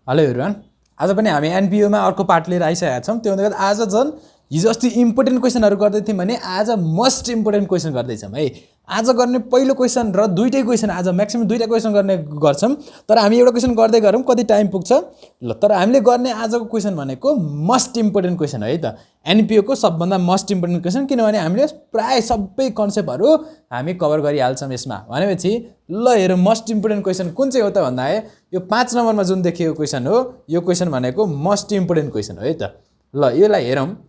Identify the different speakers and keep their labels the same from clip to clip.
Speaker 1: Hello everyone, आज पनि हामी एनपिओमा अर्को पार्ट लिएर आइसकेका छौँ। त्यो भन्दा आज झन् हिजो अस्ति इम्पोर्टेन्ट क्वेसनहरू गर्दै थियौँ भने आज मोस्ट इम्पोर्टेन्ट क्वेसन गर्दैछौँ है। आज गर्ने पहिलो क्वेसन र दुईटै क्वेसन, आज म्याक्सिमम दुईटा क्वेसन गर्ने गर्छौँ, तर हामी एउटा क्वेसन गर्दै गरौँ, कति टाइम पुग्छ ल। तर हामीले गर्ने आजको क्वेसन भनेको मोस्ट इम्पोर्टेन्ट क्वेसन है त, एनपिओको सबभन्दा मोस्ट इम्पोर्टेन्ट क्वेसन, किनभने हामीले प्राय सबै कन्सेप्टहरू हामी कभर गरिहाल्छौँ यसमा। भनेपछि ल हेरौँ मोस्ट इम्पोर्टेन्ट क्वेसन कुन चाहिँ हो त भन्दा है, यो 5 नम्बरमा जुन देखिएको क्वेसन हो, यो क्वेसन भनेको मोस्ट इम्पोर्टेन्ट क्वेसन हो है त। ल यसलाई हेरौँ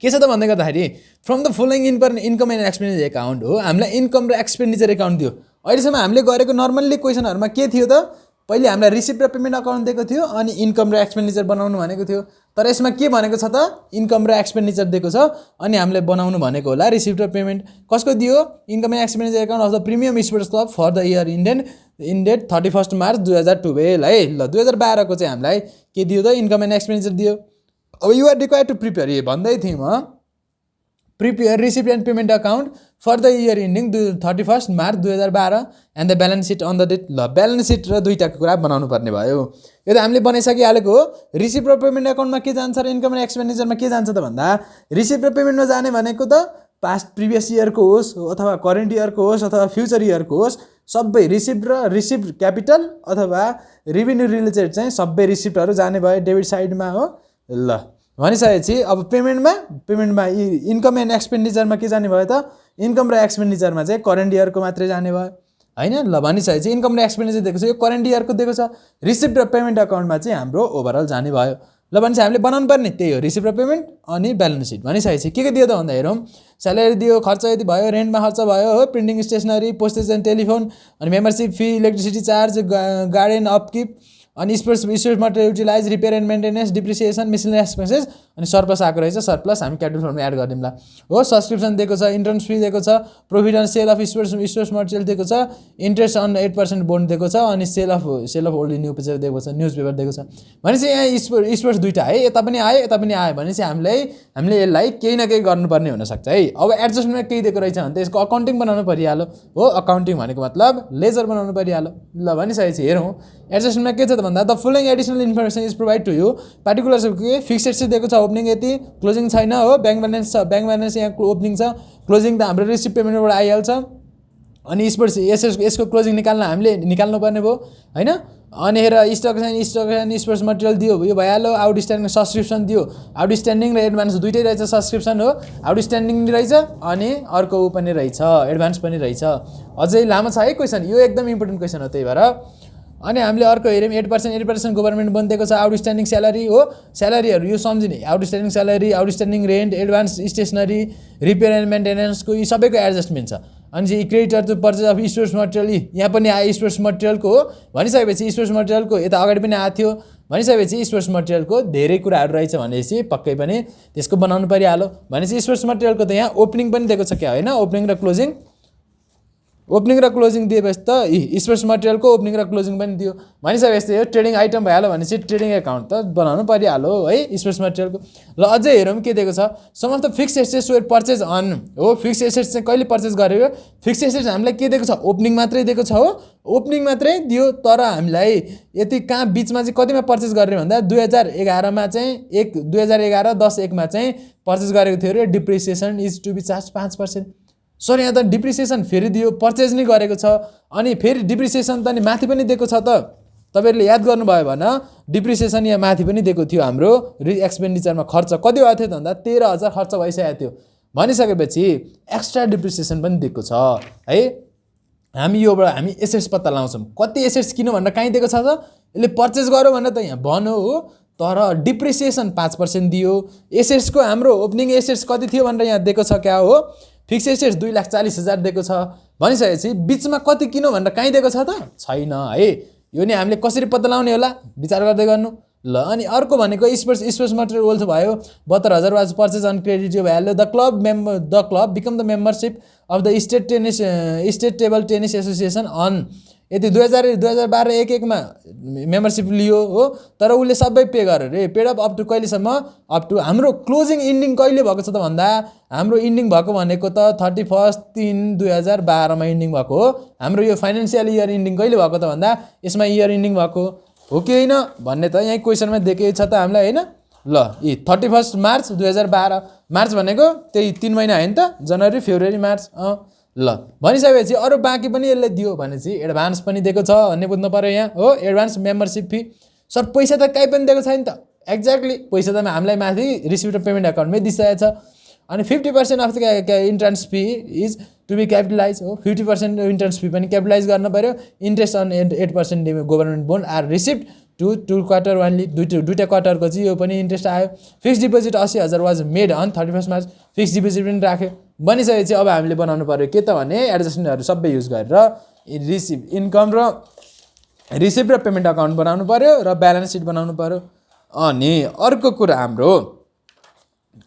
Speaker 1: के छ त भन्दै गर्दाखेरि, from the following income and expenditure account हो, हामीलाई इन्कम र एक्सपेन्डिचर एकाउन्ट दियो। अहिलेसम्म हामीले गरेको नर्मल्ली क्वेसनहरूमा के थियो त, पहिले हामीलाई रिसिप्ट र पेमेन्ट अकाउन्ट दिएको थियो अनि इन्कम र एक्सपेन्डिचर बनाउनु भनेको थियो। तर यसमा के भनेको छ त, इन्कम र एक्सपेन्डिचर दिएको छ अनि हामीले बनाउनु भनेको होला रिसिप्ट र पेमेन्ट। कसको दियो, income and expenditure account of the premium sports club for the year ended 31 March 2012 है। ल 2012 को चाहिँ हामीलाई के दियो त, इन्कम एन्ड एक्सपेन्डिचर दियो। अब युआर रिक्वायर्ड टु प्रिपेयर, ये भन्दै थिएँ म, prepare receipt and payment account for the year ending 31 March 2012 and the balance sheet on the date. ल ब्यालेन्स सिट र दुईवटाको कुरा बनाउनु पर्ने भयो। यो त हामीले बनाइसकिहालेको हो। रिसिप्ट र पेमेन्ट एकाउन्टमा के जान्छ र इन्कम एन्ड एक्सपेन्डिचरमा के जान्छ त भन्दा, रिसिप्ट र पेमेन्टमा जाने भनेको त पास्ट प्रिभियस इयरको होस् अथवा करेन्ट इयरको होस् अथवा फ्युचर इयरको होस्, सबै रिसिप्ट क्यापिटल अथवा रेभिन्यू रिलेटेड चाहिँ सबै रिसिप्टहरू जाने भयो डेबिट साइडमा हो। ल भनिसकेपछि अब पेमेन्टमा इन्कम एन्ड एक्सपेन्डिचरमा के जाने भयो त, इन्कम र एक्सपेन्डिचरमा चाहिँ करेन्ट इयरको मात्रै जाने भयो हैन। ल भनिसकेपछि इन्कम र एक्सपेन्डिचर दिएको छ, यो करेन्ट इयरको दिएको छ। रिसिप्ट र पेमेन्ट अकाउन्टमा चाहिँ हाम्रो ओभरअल जाने भयो। ल भनेपछि हामीले बनाउनु पर्ने त्यही हो, रिसिप्ट र पेमेन्ट अनि ब्यालेन्स सिट। भनिसकेपछि के दियो त भन्दा हेरौँ, स्यालेरी दियो, खर्च यति भयो, रेन्टमा खर्च भयो हो, printing stationery, postage and telephone, अनि membership fee, electricity charge, garden upkeep, अनि sports material utilize, repair and maintenance, depreciation, miscellaneous expenses, अनि सरप्लस आएको रहेछ। सरप्लस हामी क्यापिटल फन्डमा एड गरिदिउँला हो। सब्सक्रिप्सन दिएको छ, इन्ट्रेन्स फी दिएको छ, profit on sale of sports material दिएको छ, इन्ट्रेस्ट अन 8% बोन्ड दिएको छ, अनि sale of old new paper दिएको छ, न्युज पेपर दिएको छ। भनेपछि यहाँ स्पोर्ट्स दुईवटा है, यता पनि आयो यता पनि आयो। भनेपछि हामीले यसलाई केही न केही गर्नुपर्ने हुनसक्छ है। अब एडजस्टमेन्टमा केही दिएको रहेछ भने त यसको अकाउन्टिङ बनाउनु परिहाल्यो हो। अकाउन्टिङ भनेको मतलब लेजर बनाउनु परिहाल्यो। ल भनिसकेपछि हेरौँ एडजस्टमेन्टमा के छ त भन्दा, the following additional information is provide to you. Particular के फिक्स रेट दिएको छ, ओपनिङ यति, क्लोजिङ छैन हो। ब्याङ्क ब्यालेन्स छ, ब्याङ्क ब्यालेन्स यहाँ ओपनिङ छ, क्लोजिङ त हाम्रो रिसिप्ट पेमेन्टबाट आइहाल्छ। अनि स्पोर्ट्स यसको क्लोजिङ हामीले निकाल्नु पर्ने भयो हैन। अनि हेर स्टक एन्ड स्पोर्ट्स मटेरियल दियो, यो भइहाल्यो। आउटस्ट्यान्डिङ सब्सक्रिप्सन दियो, आउटस्ट्यान्डिङ र एडभान्स दुइटै रहेछ। सब्सक्रिप्सन हो, आउटस्ट्यान्डिङ रहेछ अनि अर्को पनि रहेछ, एडभान्स पनि रहेछ। अझै लामो छ है क्वेसन, यो एकदम इम्पोर्टेन्ट क्वेसन हो। त्यही भएर अनि हामीले अर्को हेऱ्यौँ 8% गभर्मेन्ट बोन्ड दिएको छ, आउटस्ट्यान्डिङ स्यालेरी हो। स्यालेरीहरू यो सम्झिने, outstanding salary, outstanding rent, advance stationery, repair and मेन्टेनेन्सको यी सबैको एडजस्टमेन्ट छ। अनि चाहिँ creditor to purchase of sports material, यहाँ पनि आयो स्पोर्ट्स मटेरियलको हो। भनिसकेपछि स्पोर्ट्स मटेरियलको यता अगाडि पनि आएको थियो। भनिसकेपछि स्पोर्ट्स मटेरियलको धेरै कुराहरू रहेछ भनेपछि पक्कै पनि त्यसको बनाउनु परिहाल्यो। भनेपछि स्पोर्ट्स मटेरियलको त यहाँ ओपनिङ पनि दिएको छ क्या होइन, ओपनिङ र क्लोजिङ दिएपछि त स्पोर्ट्स मटेरियलको ओपनिङ र क्लोजिङ पनि दियो। भनिसकेपछि यो ट्रेडिङ आइटम भइहाल्यो भनेपछि ट्रेडिङ एकाउन्ट त बनाउनु परिहाल्यो है स्पोर्ट्स मटेरियलको। ल अझै हेरौँ के दिएको छ, sum of the fix assets were purchase on हो। फिक्स एसेट्स चाहिँ कहिले पर्चेज गरेको, फिक्स एसेट्स हामीलाई के दिएको छ, ओपनिङ मात्रै दिएको छ हो। ओपनिङ मात्रै दियो, तर हामीलाई यति कहाँ बिचमा चाहिँ कतिमा पर्चेज गरेर भन्दा 2011मा चाहिँ 2011-10-1मा चाहिँ पर्चेज गरेको थियो अरे। Depreciation is to be charge 5%। Sir यहाँ त डिप्रिसिएसन फेरि दियो, पर्चेज नै गरेको छ अनि फेरि डिप्रिसिएसन त नि माथि पनि दिएको छ। त तपाईँहरूले याद गर्नुभयो भने डिप्रिसिएसन यहाँ माथि पनि दिएको थियो। हाम्रो एक्सपेन्डिचरमा खर्च कति भएको थियो त भन्दा 13,000 खर्च भइसकेको थियो। भनिसकेपछि एक्स्ट्रा डिप्रिसिएसन पनि दिएको छ है। हामी एसेट्स पत्ता लगाउँछौँ, कति एसेट्स किन्नु भनेर कहीँ दिएको छ त, यसले पर्चेज गर्यो भनेर त यहाँ भन्यो हो। तर डिप्रिसिएसन 5% दियो। एसेट्सको हाम्रो ओपनिङ एसेट्स कति थियो भनेर यहाँ दिएको छ क्या हो, फिक्स एसेट्स 2,40,000 दिएको छ। भनिसकेपछि बिचमा कति किन्यो भनेर कहीँ दिएको छ त छैन है। यो नि हामीले कसरी पत्ता लगाउने होला विचार गर्दै गर्नु। ल अनि अर्को भनेको स्पोर्ट्स मटेरियल वेल्थ भयो, 72,000 वाज पर्चेज अन क्रेडिट, यो भइहाल्यो। The club become the membership of the state table tennis association on यति 2012-1-1मा मेम्बरसिप लियो हो। तर उसले सबै पे गर्यो रे, पेड अप टु कहिलेसम्म, अप टु हाम्रो क्लोजिङ इन्डिङ कहिले भएको छ त भन्दा, हाम्रो इन्डिङ भएको भनेको त 31/3/2012मा इन्डिङ भएको हो। हाम्रो यो फाइनेन्सियल इयर इन्डिङ कहिले भएको त भन्दा, यसमा इयर इन्डिङ भएको हो कि होइन भन्ने त यहीँ क्वेसनमा दिएकै छ त हामीलाई होइन। ल 31 मार्च 2012 मार्च भनेको त्यही 3 महिना होइन त, जनवरी फेब्रुअरी मार्च। ल भनिसकेपछि अरू बाँकी पनि यसले दियो भनेपछि एडभान्स पनि दिएको छ भन्ने बुझ्नु पऱ्यो यहाँ हो। एडभान्स मेम्बरसिप फी सर पैसा त कहीँ पनि दिएको छैन त। एक्ज्याक्टली पैसा त हामीलाई माथि रिसिप्ट अफ पेमेन्ट एकाउन्टमै दिइसकेको छ। अनि 50% of the entrance fee is to be capitalize हो। 50% इन्ट्रान्स फी पनि क्यापिटलाइज गर्न पऱ्यो। Interest on 8% government bond are receipt two quarter only, दुईवटा क्वार्टरको चाहिँ यो पनि इन्ट्रेस्ट आयो। Fix deposit 80,000 was made on 31 March, fix deposit पनि राख्यो। बनिसकेपछि अब हामीले बनाउनु पऱ्यो के त भने एडजस्टमेन्टहरू सबै युज गरेर इन्कम र रिसिप्ट र पेमेन्ट अकाउन्ट बनाउनु पऱ्यो र ब्यालेन्स सिट बनाउनु पऱ्यो। अनि अर्को कुरा हाम्रो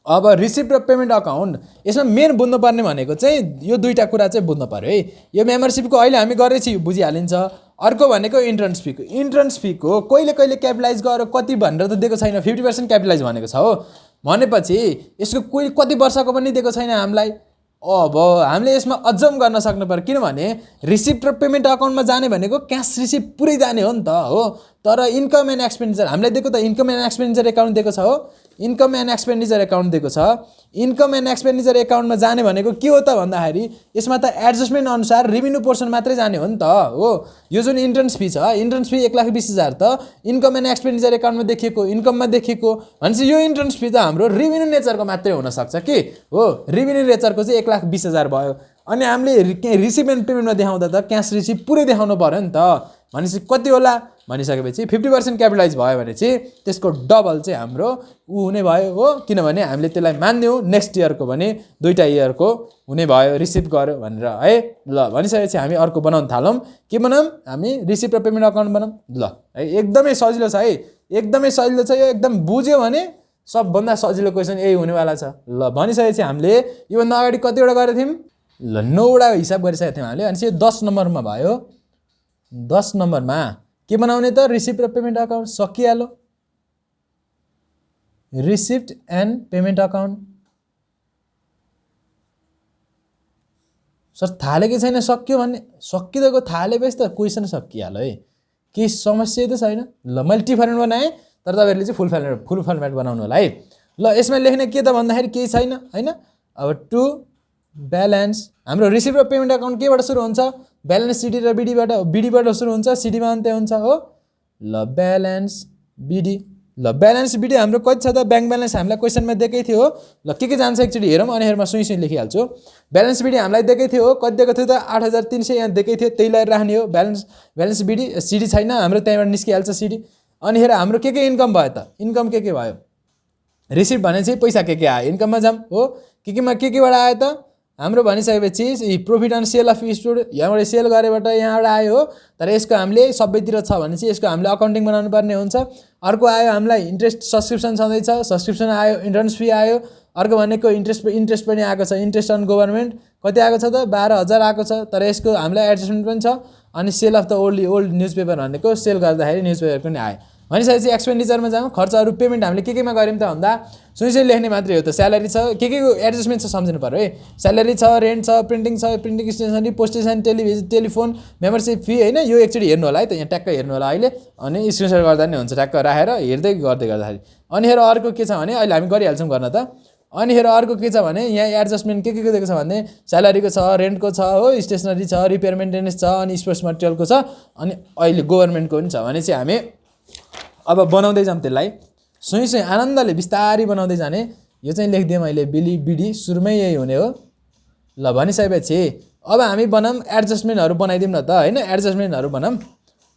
Speaker 1: अब रिसिप्ट र पेमेन्ट अकाउन्ट यसमा मेन बुझ्नुपर्ने भनेको चाहिँ यो दुईवटा कुरा चाहिँ बुझ्नु पऱ्यो है। यो मेम्बरसिपको अहिले हामी गरेपछि बुझिहालिन्छ। अर्को भनेको इन्ट्रान्स फीको कहिले कहिले क्यापिटलाइज गरेर कति भनेर त दिएको छैन, 50% क्यापिटलाइज भनेको छ हो। भनेपछि यसको कोही कति वर्षको पनि दिएको छैन हामीलाई। अब हामीले यसमा अझम गर्न सक्नु पर्यो, किनभने रिसिप्ट र पेमेन्ट अकाउन्टमा जाने भनेको क्यास रिसिप्ट पुरै जाने हो नि त हो। तर इन्कम एन्ड एक्सपेन्डिचर हामीलाई दिएको त इन्कम एन्ड एक्सपेन्डिचर एकाउन्ट दिएको छ हो। इन्कम एन्ड एक्सपेन्डिचर एकाउन्ट दिएको छ। इन्कम एन्ड एक्सपेन्डिचर एकाउन्टमा जाने भनेको के हो त भन्दाखेरि यसमा त एडजस्टमेन्ट अनुसार रेभिन्यू पोर्सन मात्रै जाने हो नि त हो। यो जुन इन्ट्रान्स फी छ, इन्ट्रान्स फी 1,20,000 त इन्कम एन्ड एक्सपेन्डिचर एकाउन्टमा देखिएको, इन्कममा देखिएको भनेपछि यो इन्ट्रान्स फी त हाम्रो रेभिन्यू नेचरको मात्रै हुनसक्छ कि हो। रेभिन्यू नेचरको चाहिँ 1,20,000 भयो। अनि हामीले रिसिप्ट एन्ड पेमेन्टमा देखाउँदा त क्यास रिसिप्ट पुरै देखाउनु पऱ्यो नि त। भनेपछि कति होला भनिसकेपछि 50% क्यापिटलाइज भयो भने चाहिँ त्यसको डबल चाहिँ हाम्रो हुने भयो हो। किनभने हामीले त्यसलाई मान्यौँ नेक्स्ट इयरको भने 2टा इयरको हुने भयो रिसिभ गर्यो भनेर है। ल भनिसकेपछि हामी अर्को बनाउन थालौँ। के बनाऊँ हामी? रिसिप्ट र पेमेन्ट अकाउन्ट बनाऊँ। ल है एकदमै सजिलो छ है, एकदमै सजिलो छ यो। एकदम बुझ्यो भने सबभन्दा सजिलो क्वेसन यही हुनेवाला छ। ल भनिसकेपछि हामीले योभन्दा अगाडि कतिवटा गरेको थियौँ? ल 9वटा हिसाब गरिसकेको थियौँ हामीले। भनेपछि 10 नम्बरमा भयो। 10 नम्बरमा के बनाउने त? रिसिप्ट र पेमेन्ट अकाउन्ट सकिहाल्यो। रिसिप्ट एन्ड पेमेन्ट अकाउन्ट सर थालेकै छैन सक्यो भन्ने, सकिदिएको थालेपछि त क्वेसन सकिहाल्यो है, केही समस्या त छैन। ल मैले डिफरेन्ट बनाएँ तर तपाईँहरूले चाहिँ फुल फर्मेट बनाउनु होला है। ल यसमा लेख्ने के त भन्दाखेरि केही छैन होइन। अब टु ब्यालेन्स हाम्रो रिसिप्ट र पेमेन्ट अकाउन्ट केबाट सुरु हुन्छ? ब्यालेन्स सिडी र बिडीबाट सुरु हुन्छ, सिडीमा अन्त्य हुन्छ हो। ल ब्यालेन्स बिडी, ल ब्यालेन्स बिडी हाम्रो कति छ त? ब्याङ्क ब्यालेन्स हामीलाई क्वेसनमा दिएकै थियो हो। ल के जान्छ एकचोटि हेरौँ अनि हेरमा सुई लेखिहाल्छु। ब्यालेन्स बिडी हामीलाई दिएकै थियो हो। कति दिएको थियो त? 8,300 यहाँ दिएकै थियो, त्यही लगाएर राख्ने हो। ब्यालेन्स बिडी सिडी छैन हाम्रो, त्यहीँबाट निस्किहाल्छ सिडी। अनि हेर हाम्रो के इन्कम भयो त? इन्कम के भयो? रिसिप्ट भने चाहिँ पैसा के आयो? इन्कममा जाऊँ हो। केमा केबाट आयो त? हाम्रो भनिसकेपछि profit on sale of store यहाँबाट सेल गरेबाट यहाँबाट आयो हो। तर यसको हामीले सबैतिर छ भने चाहिँ यसको हामीले अकाउन्टिङ बनाउनु पर्ने हुन्छ। अर्को आयो हामीलाई इन्ट्रेस्ट सब्सक्रिप्सन छँदैछ, सब्सक्रिप्सन आयो, इन्ट्रान्स फी आयो। अर्को भनेको इन्ट्रेस्ट पनि आएको छ, इन्ट्रेस्ट अन गभर्मेन्ट कति आएको छ त? 12,000 आएको छ। तर यसको हामीलाई एडजस्टमेन्ट पनि छ। अनि sale of the old newspaper भनेको सेल गर्दाखेरि न्युजपेपर पनि आयो। भनिसकेपछि एक्सपेन्डिचरमा जाऊँ। खर्चहरू पेमेन्ट हामीले केमा गऱ्यौँ त भन्दा सुई लेख्ने मात्रै हो त। स्यालेरी छ, के एडजस्टमेन्ट छ सम्झिनु पऱ्यो है। स्यालेरी छ, रेन्ट छ, printing stationery, postage, telephone, membership fee होइन। यो एकचोटि हेर्नु होला है त, यहाँ ट्याक्क हेर्नु होला अहिले। अनि स्क्रिनसट गर्दा नि हुन्छ ट्याक्क राखेर हेर्दै गर्दाखेरि। अनि हेर अर्को के छ भने अहिले हामी गरिहाल्छौँ गर्न त। अनि हेर अर्को के छ भने यहाँ एडजस्टमेन्ट के दिएको छ भने स्यालेरीको छ, रेन्टको छ हो, स्टेसनरी छ, रिपेयर मेन्टेनेन्स छ, अनि स्पोर्ट्स मटेरियलको छ, अनि अहिले गभर्मेन्टको पनि छ। भनेपछि हामी अब बनाउँदै जाऊँ त्यसलाई सुई आनन्दले बिस्तारै बनाउँदै जाने। यो चाहिँ लेखिदिएँ मैले बिडी सुरुमै यही हुने हो। ल भनिसकेपछि अब हामी बनाऊँ एडजस्टमेन्टहरू बनाइदिउँ न त होइन। एडजस्टमेन्टहरू बनाऊँ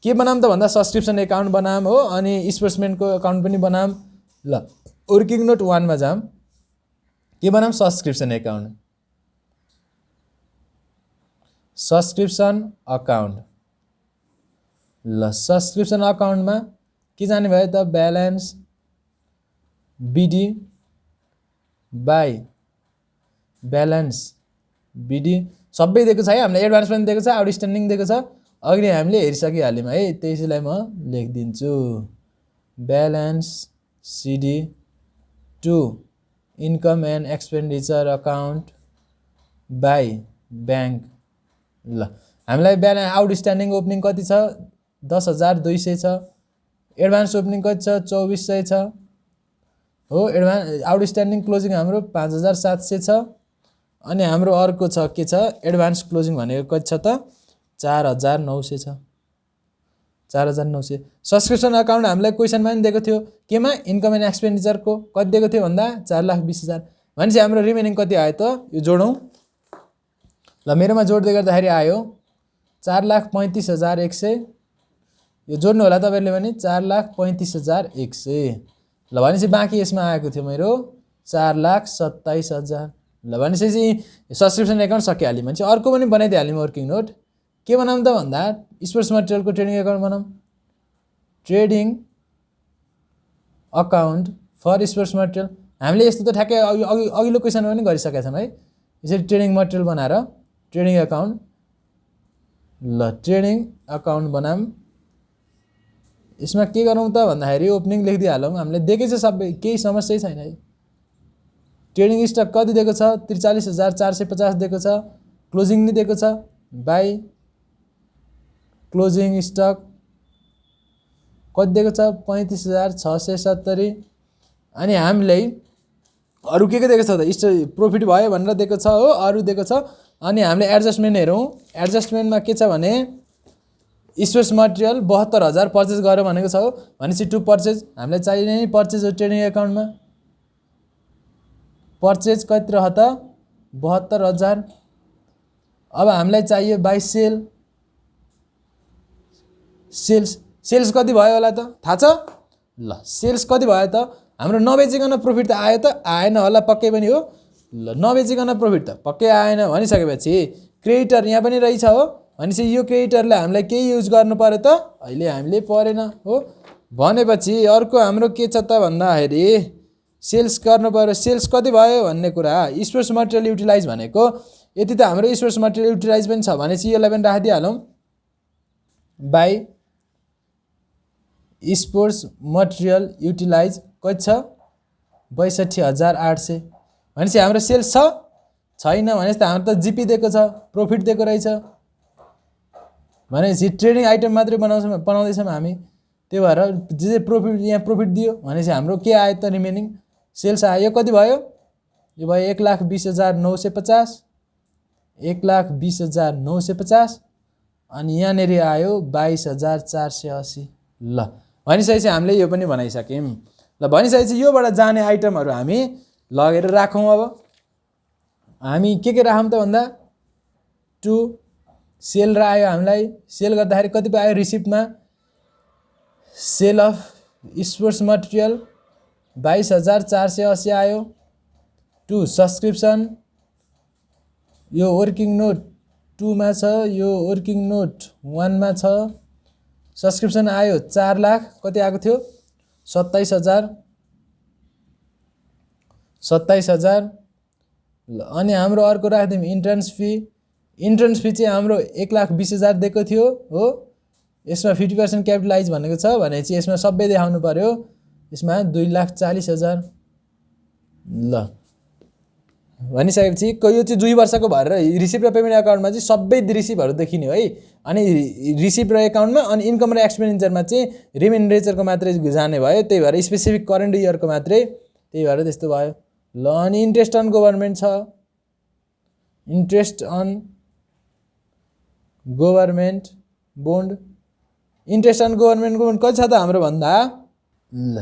Speaker 1: के बनाऊँ त भन्दा सब्सक्रिप्सन एकाउन्ट बनाऊँ हो। अनि स्पोर्ट्समेनको अकाउन्ट पनि बनाऊँ। ल वर्किङ नोट 1 मा जाऊँ। के बनाऊँ? Subscription account, subscription account. ल सब्सक्रिप्सन अकाउन्टमा के जाने भयो त? Balance BD by balance BD सबै दिएको छ है हामीलाई। एडभान्स पनि दिएको छ, आउटस्ट्यान्डिङ दिएको छ। अघि हामीले हेरिसकिहाल्यौँ है, त्यसैलाई म लेखिदिन्छु। Balance CD to income and expenditure account by bank. ल हामीलाई आउटस्ट्यान्डिङ ओपनिङ कति छ? 10,200 छ। एडभान्स ओपनिङ कति छ 2400 छ हो एडभान्स आउटस्ट्यान्डिङ क्लोजिङ हाम्रो 5700 छ अनि हाम्रो अर्को छ के छ एडभान्स क्लोजिङ भनेको कति छ त 4900 छ 4900 सब्सक्रिप्सन अकाउन्ट हामीलाई क्वेशनमा पनि दिएको थियो केमा इन्कम एन्ड एक्सपेन्डिचरको कति दिएको थियो भन्दा 4,20,000 भनेपछि हाम्रो रिमेनिङ कति आयो त यो जोडौँ ल मेरोमा जोड्दै गर्दाखेरि आयो 4,35,100 यो जोड्नु होला तपाईहरुले पनि 4,35,100 ल भनेपछि बाँकी यसमा आएको थियो मेरो 4,27,000 ल भनेपछि सब्सक्रिप्सन एकाउन्ट सकिहाल्यो भने चाहिँ अर्को पनि बनाइदिहाल्यौँ वर्किङ नोट के बनाऊँ त भन्दा स्पोर्ट्स मटेरियलको ट्रेडिङ एकाउन्ट बनाऊँ trading account for sports material हामीले यस्तो त ठ्याक्कै अघिल्लो क्वेशनमा पनि गरिसकेका छौँ है यसरी ट्रेडिङ मटेरियल बनाएर ट्रेडिङ अकाउन्ट ल ट्रेडिङ अकाउन्ट बनाऊँ यसमा के गरौँ त भन्दाखेरि ओपनिङ लेखिदिइहालौँ हामीले दिएकै छ सबै केही समस्या छैन है ट्रेडिङ स्टक कति दिएको छ 43,450 दिएको छ क्लोजिङ नि दिएको छ बाई क्लोजिङ स्टक कति दिएको छ 35,670 अनि हामीलाई अरु के दिएको छ त प्रॉफिट भयो भनेर दिएको छ हो अरु दिएको छ अनि हामीले एडजस्टमेन्ट हेरौँ एडजस्टमेन्टमा के छ भने स्पोर्ट्स मटेरियल 72,000 पर्चेज गर्यो भनेको छ हो भनेपछि टु पर्चेज हामीलाई चाहिने नि पर्चेज हो ट्रेडिङ एकाउन्टमा पर्चेज कति रह त 72,000 अब हामीलाई चाहियो बाई सेल्स कति भयो होला त थाहा छ ल सेल्स कति भयो त हाम्रो नबेचिकन प्रॉफिट त आयो त आएन होला पक्कै पनि हो ल नबेचिकन प्रॉफिट त पक्कै आएन भनिसकेपछि क्रेडिटर यहाँ पनि रहेछ हो भनेपछि यो क्रेडिटरले हामीलाई के युज गर्नु पर्यो त अहिले हामीले परेन हो भनेपछि अर्को हाम्रो के छ त भन्दाखेरि सेल्स गर्नु पर्यो सेल्स कति भयो भन्ने कुरा स्पोर्ट्स मटेरियल युटिलाइज भनेको यति त हाम्रो स्पोर्ट्स मटेरियल युटिलाइज पनि छ भनेपछि यसलाई पनि राखिदिइहालौँ बाई स्पोर्ट्स मटेरियल युटिलाइज कति छ 62,800 भनेपछि हाम्रो सेल्स छ छैन भनेपछि त हाम्रो त जिपी दिएको छ प्रॉफिट दिएको रहेछ भनेपछि ट्रेडिङ आइटम मात्रै बनाउँदैछौँ हामी त्यो भएर जे प्रॉफिट यहाँ प्रॉफिट दियो भनेपछि हाम्रो के आयो त रिमेनिङ सेल्स आयो कति भयो यो भयो 1,20,950 1,20,950 अनि यहाँनेरि आयो 22,480 ल भनिसकेपछि हामीले यो पनि बनाइसक्यौँ ल भनिसकेपछि योबाट जाने आइटमहरू हामी लगेर राखौँ अब हामी के राखौँ त भन्दा टु सेल र आयो हामीलाई सेल गर्दाखेरि कति आयो रिसिप्टमा सेल अफ स्पोर्ट्स मटेरियल 22,480 आयो टु सब्सक्रिप्सन यो वर्किङ नोट 2 मा छ यो वर्किङ नोट 1 मा छ सब्सक्रिप्सन आयो 4 लाख कति आएको थियो 27,000 ल अनि हाम्रो अर्को राख्दियौँ इन्ट्रान्स फी चाहिँ हाम्रो 1,20,000 दिएको थियो हो यसमा 50% क्यापिटलाइज भनेको छ भनेपछि यसमा सबै देखाउनु पर्यो यसमा 2,40,000 ल भनिसकेपछि यो चाहिँ 2 वर्षको भएर रिसिप्ट र पेमेन्ट अकाउन्टमा चाहिँ सबै रिसिप्टहरू देखिने है अनि रिसिप्ट र एकाउन्टमा अनि इन्कम र एक्सपेन्डिचरमा चाहिँ रिमेन्डेचरको मात्रै जाने भयो त्यही भएर स्पेसिफिक करेन्ट इयरको मात्रै त्यही भएर त्यस्तो भयो ल अनि इन्ट्रेस्ट अन गभर्नमेन्ट छ interest on government bond interest on government bond कति छ त हाम्रो भन्दा ल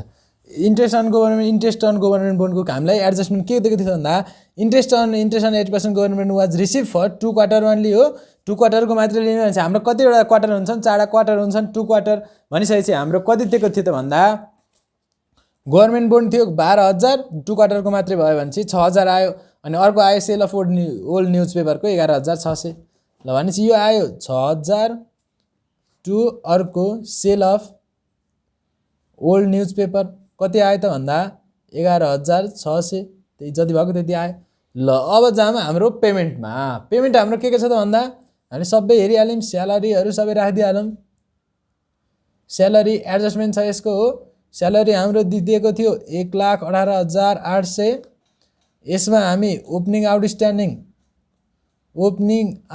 Speaker 1: इन्ट्रेस्ट अन गभर्नमेन्ट बोन्डको हामीलाई एडजस्टमेन्ट के दिएको थियो भन्दा interest on 8% government was receive for 2 quarter only हो 2 क्वार्टरको मात्रै लिने भने हाम्रो कतिवटा क्वार्टर हुन्छन् 4 क्वार्टर हुन्छन् 2 क्वार्टर भनिसकेपछि हाम्रो कति दिएको थियो त भन्दा गभर्नमेन्ट बोन्ड थियो 12,000 2 क्वार्टरको मात्रै भयो भने चाहिँ 6,000 आयो अनि अर्को आयो सेल अफ ओल्ड न्युज पेपरको 11,600 ल भनेपछि यो आयो 6,000 टु अर्को sale of old news paper कति आयो त भन्दा 11,600 त्यही जति भएको त्यति आयो ल अब जाम हाम्रो पेमेन्टमा पेमेन्ट हाम्रो के छ त भन्दा हामी सबै हेरिहाल्यौँ स्यालेरीहरू सबै राखिदिइहालौँ स्यालेरी एडजस्टमेन्ट छ यसको हो स्यालेरी हाम्रो दिएको थियो 1,18,800 यसमा हामी ओपनिङ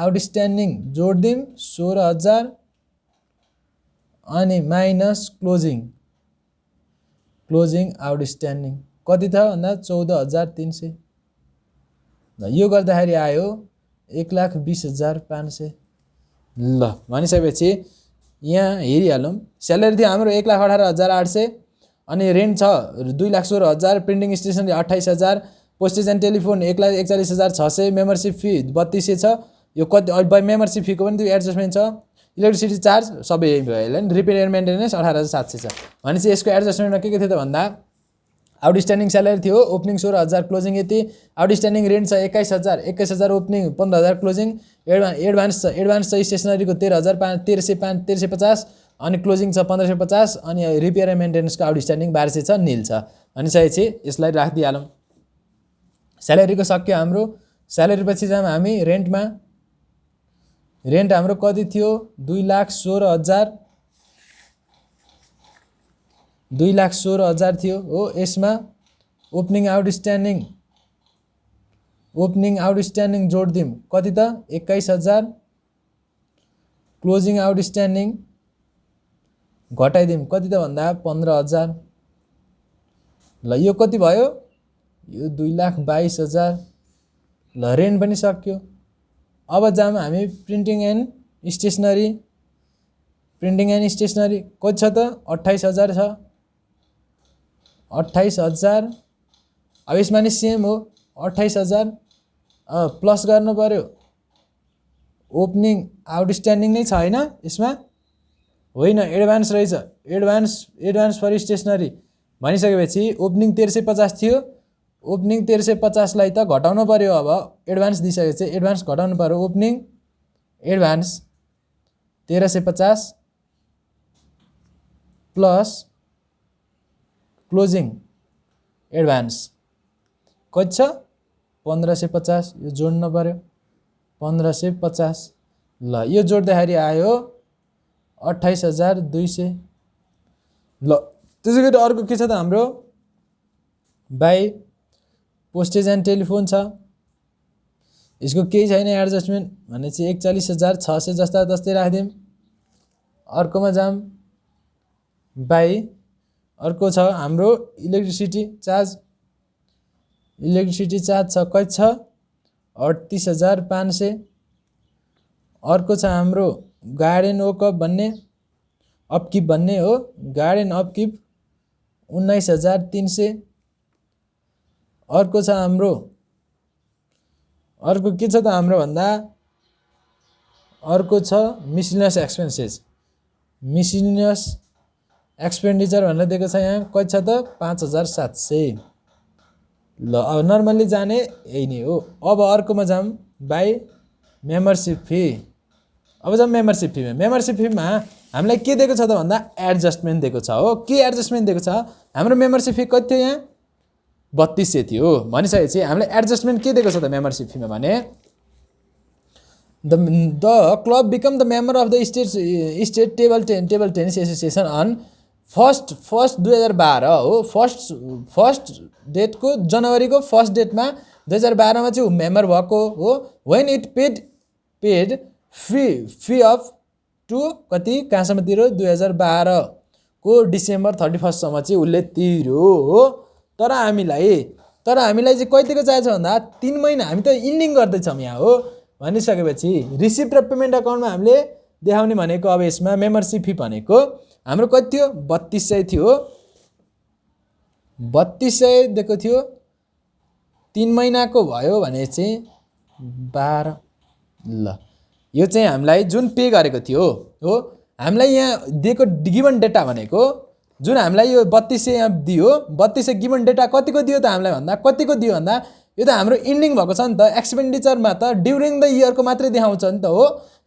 Speaker 1: आउटस्ट्यान्डिङ जोड दिउँ 16,000 अनि माइनस क्लोजिङ क्लोजिङ आउटस्ट्यान्डिङ कति छ भन्दा 14,300 ल यो गर्दाखेरि आयो 1,20,500 ल भनिसकेपछि यहाँ हेरिहालौँ स्यालेरी थियो हाम्रो 1,18,800 अनि रेन्ट छ 2,16,000 printing stationery 28,000 postage and telephone 1,41,600 membership fee 3200 छ यो कति मेम्बरसिप फीको पनि त्यो एडजस्टमेन्ट छ इलेक्ट्रिसिटी चार्ज सबै यही भयो होला नि रिपेयर एन्ड मेन्टेनेन्स 18,700 छ भनेपछि यसको एडजस्टमेन्टमा के थियो त भन्दा आउटस्ट्यान्डिङ स्यालेरी थियो ओपनिङ 16,000 क्लोजिङ यति आउटस्ट्यान्डिङ रेन्ट छ 21,000 ओपनिङ 15,000 क्लोजिङ एडभान्स छ स्टेसनरीको 13,550 अनि क्लोजिङ छ 1,550 अनि रिपेयर एन्ड मेन्टेनेन्सको आउटस्ट्यान्डिङ 1,200 छ निल छ भनिसकेपछि यसलाई राखिदिइहालौँ स्यालेरीको सक्यो हाम्रो स्यालेरी पछि जाम हामी रेन्टमा रेन्ट हाम्रो कति थियो 2,16,000 थियो हो यसमा ओपनिङ आउटस्ट्यान्डिङ जोड दिउँ कति त 21,000 क्लोजिङ आउटस्ट्यान्डिङ घटाइदिउँ कति त भन्दा 15,000 ल यो कति भयो यो 2,22,000 ल रेन्ट पनि सक्यो अब जाम हामी प्रिन्टिङ एन्ड स्टेसनरी कति छ त 28,000 छ 28,000 अब यसमा नि सेम हो 28,000 प्लस गर्नु पर्यो ओपनिङ आउटस्ट्यान्डिङ नै छ हैन यसमा होइन एडभान्स रहेछ एडभान्स फर स्टेसनरी भनिसकेपछि ओपनिङ 1,350 थियो ओपनिङ 1,350 लाई त घटाउनु पर्यो अब एडभान्स दिइसकेपछि एडभान्स घटाउनु पर्यो opening advance 1,350 plus closing advance कति छ 1,550 यो जोड्नु पर्यो 1,550 ल यो जोड्दाखेरि आयो 28,200 ल त्यसै गरी अर्को के छ त हाम्रो बाई पोस्टेज एन्ड टेलिफोन छ यसको केही छैन एडजस्टमेन्ट भनेपछि 41,600 जस्ता जस्तै राखिदिउँ अर्कोमा जाम बाई अर्को छ हाम्रो इलेक्ट्रिसिटी चार्ज छ कति छ 38,500 अर्को छ हाम्रो गार्डन अपकिप भन्ने हो गार्डन अपकिप 19,300 अर्को छ हाम्रो अर्को के छ त हाम्रो भन्दा अर्को छ मिसलिनियस एक्सपेन्डिचर भनेर दिएको छ यहाँ कति छ त 5,700 ल अब नर्मल्ली जाने यही नै हो अब अर्कोमा जाम बाई मेम्बरसिप फी अब जाम मेम्बरसिप फीमा हामीलाई के दिएको छ त भन्दा एडजस्टमेन्ट दिएको छ हो के एडजस्टमेन्ट दिएको छ हाम्रो मेम्बरसिप फी कति थियो यहाँ 3200 थियो भनिसकेपछि हामीलाई एडजस्टमेन्ट के दिएको छ त मेम्बरसिप फीमा भने the club become the member of the state table tennis association on first 2012 हो फर्स्ट डेटको जनवरीको फर्स्ट डेटमा 2012 मा चाहिँ मेम्बर भएको हो when it paid fee of to कति कहाँसम्म तिर्यो 2012 को डिसेम्बर 31 सम्म चाहिँ उसले तिर्यो हो तर हामीलाई चाहिँ कतिको चाहिन्छ भन्दा 3 महिना हामी त इन्डिङ गर्दैछौँ यहाँ हो भनिसकेपछि रिसिप्ट र पेमेन्ट अकाउन्टमा हामीले देखाउने भनेको अब यसमा मेम्बरसिप फी भनेको हाम्रो कति थियो 3200 थियो 3200 दिएको थियो 3 महिनाको भयो भने चाहिँ 12 ल यो चाहिँ हामीलाई जुन पे गरेको थियो हो हामीलाई यहाँ दिएको गिभन डेटा भनेको जुन हामीलाई यो 3200 यहाँ दियो 3200 गिभन डेटा कतिको दियो त हामीलाई भन्दा कतिको दियो भन्दा यो त हाम्रो इन्डिङ भएको छ नि त एक्सपेन्डिचरमा त ड्युरिङ द इयरको मात्रै देखाउँछ नि त हो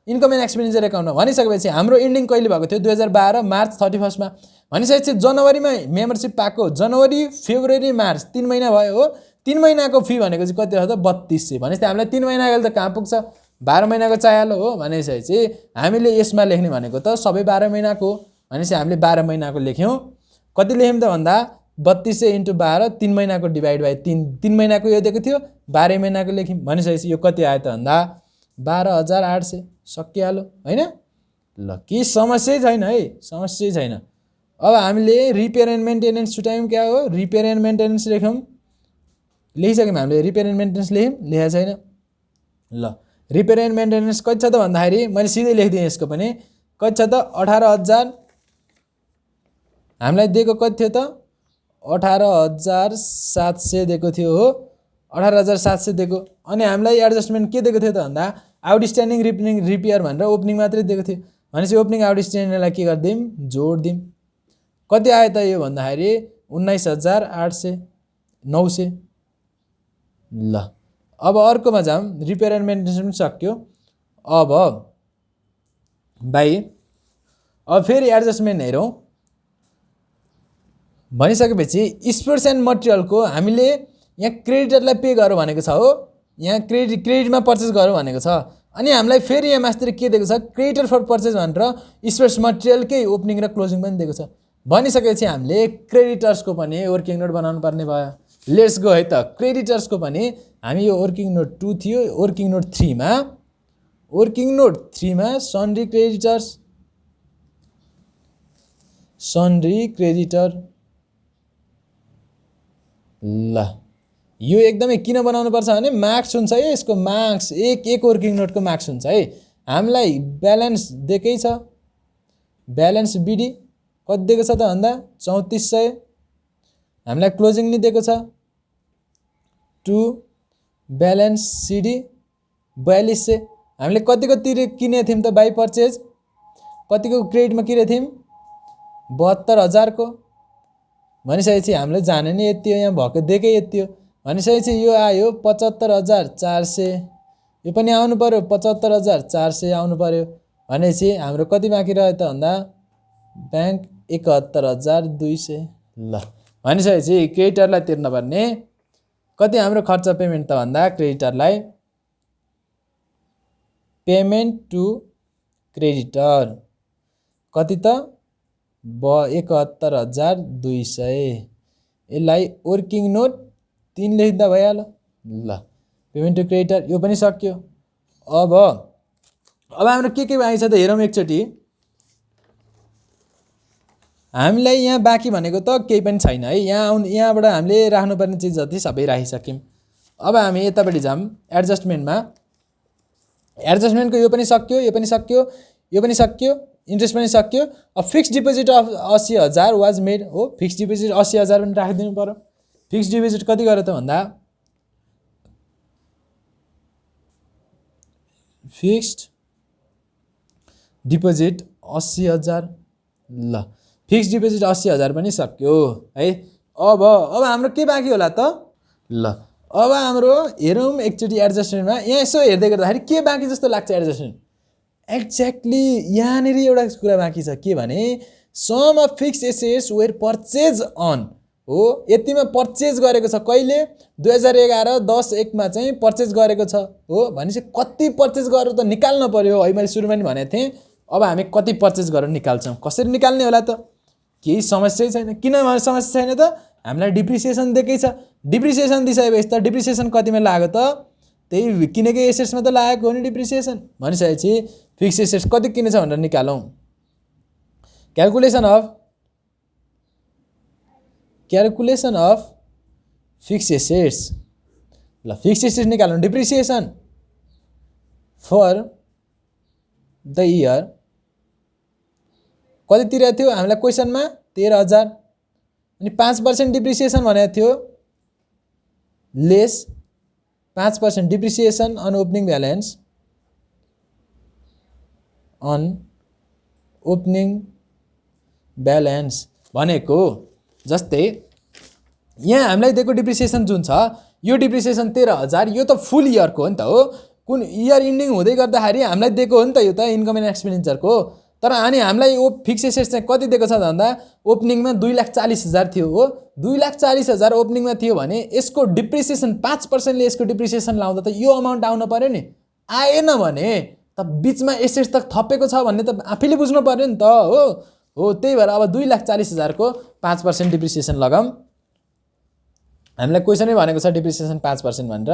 Speaker 1: इन्कम एन्ड एक्सपेन्डिचर एकाउन्टमा भनिसकेपछि हाम्रो इन्डिङ कहिले भएको थियो 2012 मार्च 31 मा भनिसकेपछि जनवरीमा मेम्बरसिप पाएको जनवरी फेब्रुअरी मार्च 3 महिना भयो हो 3 महिनाको फी भनेको चाहिँ कति हो त 3200 भनेपछि हामीलाई 3 महिनाको त कहाँ पुग्छ 12 महिनाको चाहिहाल्यो हो भनेपछि हामीले यसमा लेख्ने भनेको त सबै 12 महिनाको भनेपछि हामीले 12 महिनाको लेख्यौँ कति लेख्यौँ त भन्दा 3200 × 12 3 महिनाको डिभाइड बाइ 3 महिनाको यो दिएको थियो 12 महिनाको लेख्यौँ भनेपछि यो कति आयो त भन्दा 12,800 सकिहाल्यो हैन ल के समस्या छैन है समस्या छैन अब हामीले रिपेयर एन्ड मेन्टेनेन्स छुट्यायौँ क्या हो रिपेयर एन्ड मेन्टेनेन्स लेख्यौँ लेखिसक्यौँ हामीले रिपेयर एन्ड मेन्टेनेन्स लेख्यौँ लेखेको छैन ल रिपेयर एन्ड मेन्टेनेन्स कति छ त भन्दाखेरि मैले सिधै लेखिदिएँ यसको पनि कति छ त 18,000 हामीलाई दिएको कति थियो त 18,700 दिएको थियो हो 18,700 दिएको अनि हामीलाई एडजस्टमेन्ट के दिएको थियो त भन्दा आउटस्ट्यान्डिङ रिपेयर भनेर ओपनिङ मात्रै दिएको थियो भनेपछि ओपनिङ आउटस्ट्यान्डिङलाई के गरिदिउँ जोडिदिउँ कति आयो त यो भन्दाखेरि 19,800 900 ल अब अर्कोमा जाऊँ रिपेयर एन्ड मेन्टेनेन्स पनि सक्यो अब भाइ अब फेरि एडजस्टमेन्ट हेरौँ भनिसकेपछि स्पेयर्स एन्ड मटेरियलको हामीले यहाँ क्रेडिटरलाई पे गरौँ भनेको छ हो यहाँ क्रेडिटमा पर्चेस गरौँ भनेको छ अनि हामीलाई फेरि यहाँ मास्तिर के दिएको छ क्रेडिटर फर पर्चेस भनेर स्पेयर्स मटेरियलकै ओपनिङ र क्लोजिङ पनि दिएको छ भनिसकेपछि हामीले क्रेडिटर्सको पनि वर्किङ नोट बनाउनु पर्ने भयो लेट्स गो है त क्रेडिटर्सको पनि हामी यो वर्किङ नोट 2 थियो वर्किङ नोट 3 मा सन्ड्री क्रेडिटर्स सन्ड्री क्रेडिटर ल यो एकदमै किन बनाउनु पर्छ भने मार्क्स हुन्छ है यसको मार्क्स एक वर्किङ नोटको मार्क्स हुन्छ है हामीलाई ब्यालेन्स दिएकै छ ब्यालेन्स बिडी कति दिएको छ त भन्दा 3400 हामीलाई क्लोजिङ नि दिएको छ 2 ब्यालेन्स सिडी 4200 हामीले कतिको किने थियौँ त बाई पर्चेज कतिको क्रेडिटमा किने थियौँ 72,000 को भनिसकेपछि हामीले जाने नि यति हो यहाँ भएको दिएकै यति हो भनिसकेपछि यो आयो 75,400 यो पनि आउनु पर्यो 75,400 आउनु पर्यो भनेपछि हाम्रो कति बाँकी रह्यो त भन्दा ब्याङ्क 71,200 ल भनिसकेपछि क्रेडिटरलाई तिर्न पर्ने कति हाम्रो खर्च पेमेन्ट त भन्दा क्रेडिटरलाई पेमेन्ट टु क्रेडिटर कति त 71,200 यसलाई वर्किङ नोट 3 लेख्दा भइहाल्यो ल पेमेन्ट टु क्रेडिटर यो पनि सक्यो अब हाम्रो के बाँकी छ त हेरौँ एकचोटि हामीलाई यहाँ बाँकी भनेको त केही पनि छैन है यहाँबाट हामीले राख्नुपर्ने चिज जति सबै राखिसक्यौँ अब हामी यतापट्टि जाऊँ एडजस्टमेन्टको यो पनि सक्यो यो पनि सक्यो यो पनि सक्यो इन्ट्रेस्ट पनि सक्यो अब fix deposit of 80,000 was made हो फिक्स डिपोजिट 80,000 पनि राखिदिनु पर्यो फिक्स डिपोजिट कति गर्यो त भन्दा फिक्स्ड डिपोजिट 80,000 ल फिक्स डिपोजिट 80,000 पनि सक्यो है अब हाम्रो के बाँकी होला त ल अब हाम्रो हेरौँ एकचोटि एडजस्टमेन्टमा यहाँ यसो हेर्दै गर्दाखेरि के बाँकी जस्तो लाग्छ एडजस्टमेन्ट एक्ज्याक्टली यहाँनिर एउटा कुरा बाँकी छ के भने sum of fix assets were purchase on हो यतिमा परचेज गरेको छ कहिले 2011-10-1 मा चाहिँ परचेज गरेको छ हो भनेपछि कति परचेज गरेर त निकाल्न पर्यो है मैले सुरुमा नि भनेको थिएँ अब हामी कति परचेज गरेर निकाल्छौँ कसरी निकाल्ने होला त केही समस्या छैन किन समस्या छैन त हामीलाई डिप्रिसिएसन दिएकै छ डिप्रिसिएसन दिइसकेपछि त डिप्रिसिएसन कतिमा लाग्यो त त्यही किनेकै एसेट्समा त लागेको हो नि डिप्रिसिएसन भनिसकेपछि फिक्स एसेट्स कति किनेछ भनेर निकालौँ क्याल्कुलेसन अफ फिक्स एसेट्स ल फिक्स एसेट्स निकालौँ डिप्रिसिएसन फर द इयर कति तिरेको थियो हामीलाई क्वेसनमा 13,000 अनि 5% डिप्रिसिएसन भनेको थियो less 5% depreciation on opening balance भनेको जस्तै यहाँ हामीलाई दिएको डिप्रिसिएसन जुन छ यो डिप्रिसिएसन 13,000 यो त फुल इयरको हो नि त हो कुन इयर इन्डिङ हुँदै गर्दाखेरि हामीलाई दिएको हो नि त यो त इन्कम एन्ड एक्सपेन्डिचरको तर अनि हामीलाई यो फिक्स एसेट्स चाहिँ कति दिएको छ भन्दा ओपनिङमा 2,40,000 थियो हो 2,40,000 ओपनिङमा थियो भने यसको डिप्रिसिएसन 5% ले यसको डिप्रिसिएसन लाउँदा त यो अमाउन्ट आउन पर्यो नि आएन भने त बीचमा एसेट्स त थपेको छ भन्ने त आफैले बुझ्नु पर्यो नि त हो त्यही भएर अब 2,40,000 को 5% डिप्रिसिएसन लगाऊँ हामीलाई क्वेसनै भनेको छ डिप्रिसिएसन 5% भनेर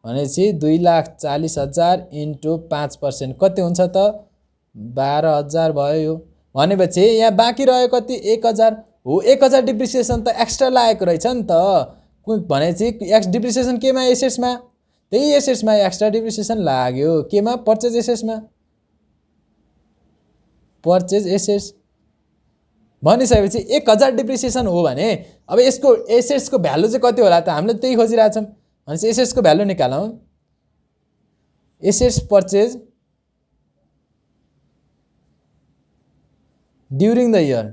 Speaker 1: भनेपछि 2,40,000 इन्टु 5% कति हुन्छ त 12,000 भयो यो भनेपछि यहाँ बाँकी रह्यो कति 1000 हो 1000 डिप्रिसिएसन त एक्स्ट्रा लागेको रहेछ नि त भनेपछि डिप्रिसिएसन केमा एसेट्समा त्यही एसेट्समा एक्स्ट्रा डिप्रिसिएसन लाग्यो केमा पर्चेज एसेट्समा पर्चेज एसेट्स भनिसकेपछि 1000 डिप्रिसिएसन हो भने अब यसको एसेट्सको भ्यालु चाहिँ कति होला त हामीले त्यही खोजिरहेछौँ भनेपछि एसेट्सको भ्यालु निकालौँ assets purchase during the year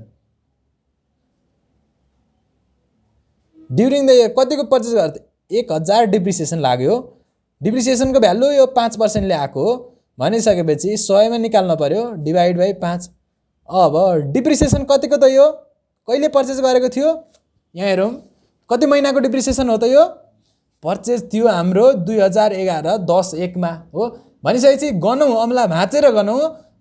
Speaker 1: कतिको पर्चेज गर्दा 1000 डिप्रिसिएसन लाग्यो डिप्रिसिएसनको भ्यालु यो 5% ले आएको हो भनिसकेपछि 100 मा निकाल्न पर्यो डिभाइड बाइ 5 अब डिप्रिसिएसन कतिको त यो कहिले पर्चेज गरेको थियो यहाँ हेरौँ कति महिनाको डिप्रिसिएसन हो त यो पर्चेज थियो हाम्रो 2011 10/1 मा हो भनिसकेपछि गनौँ अम्ला भाँचेर गनौँ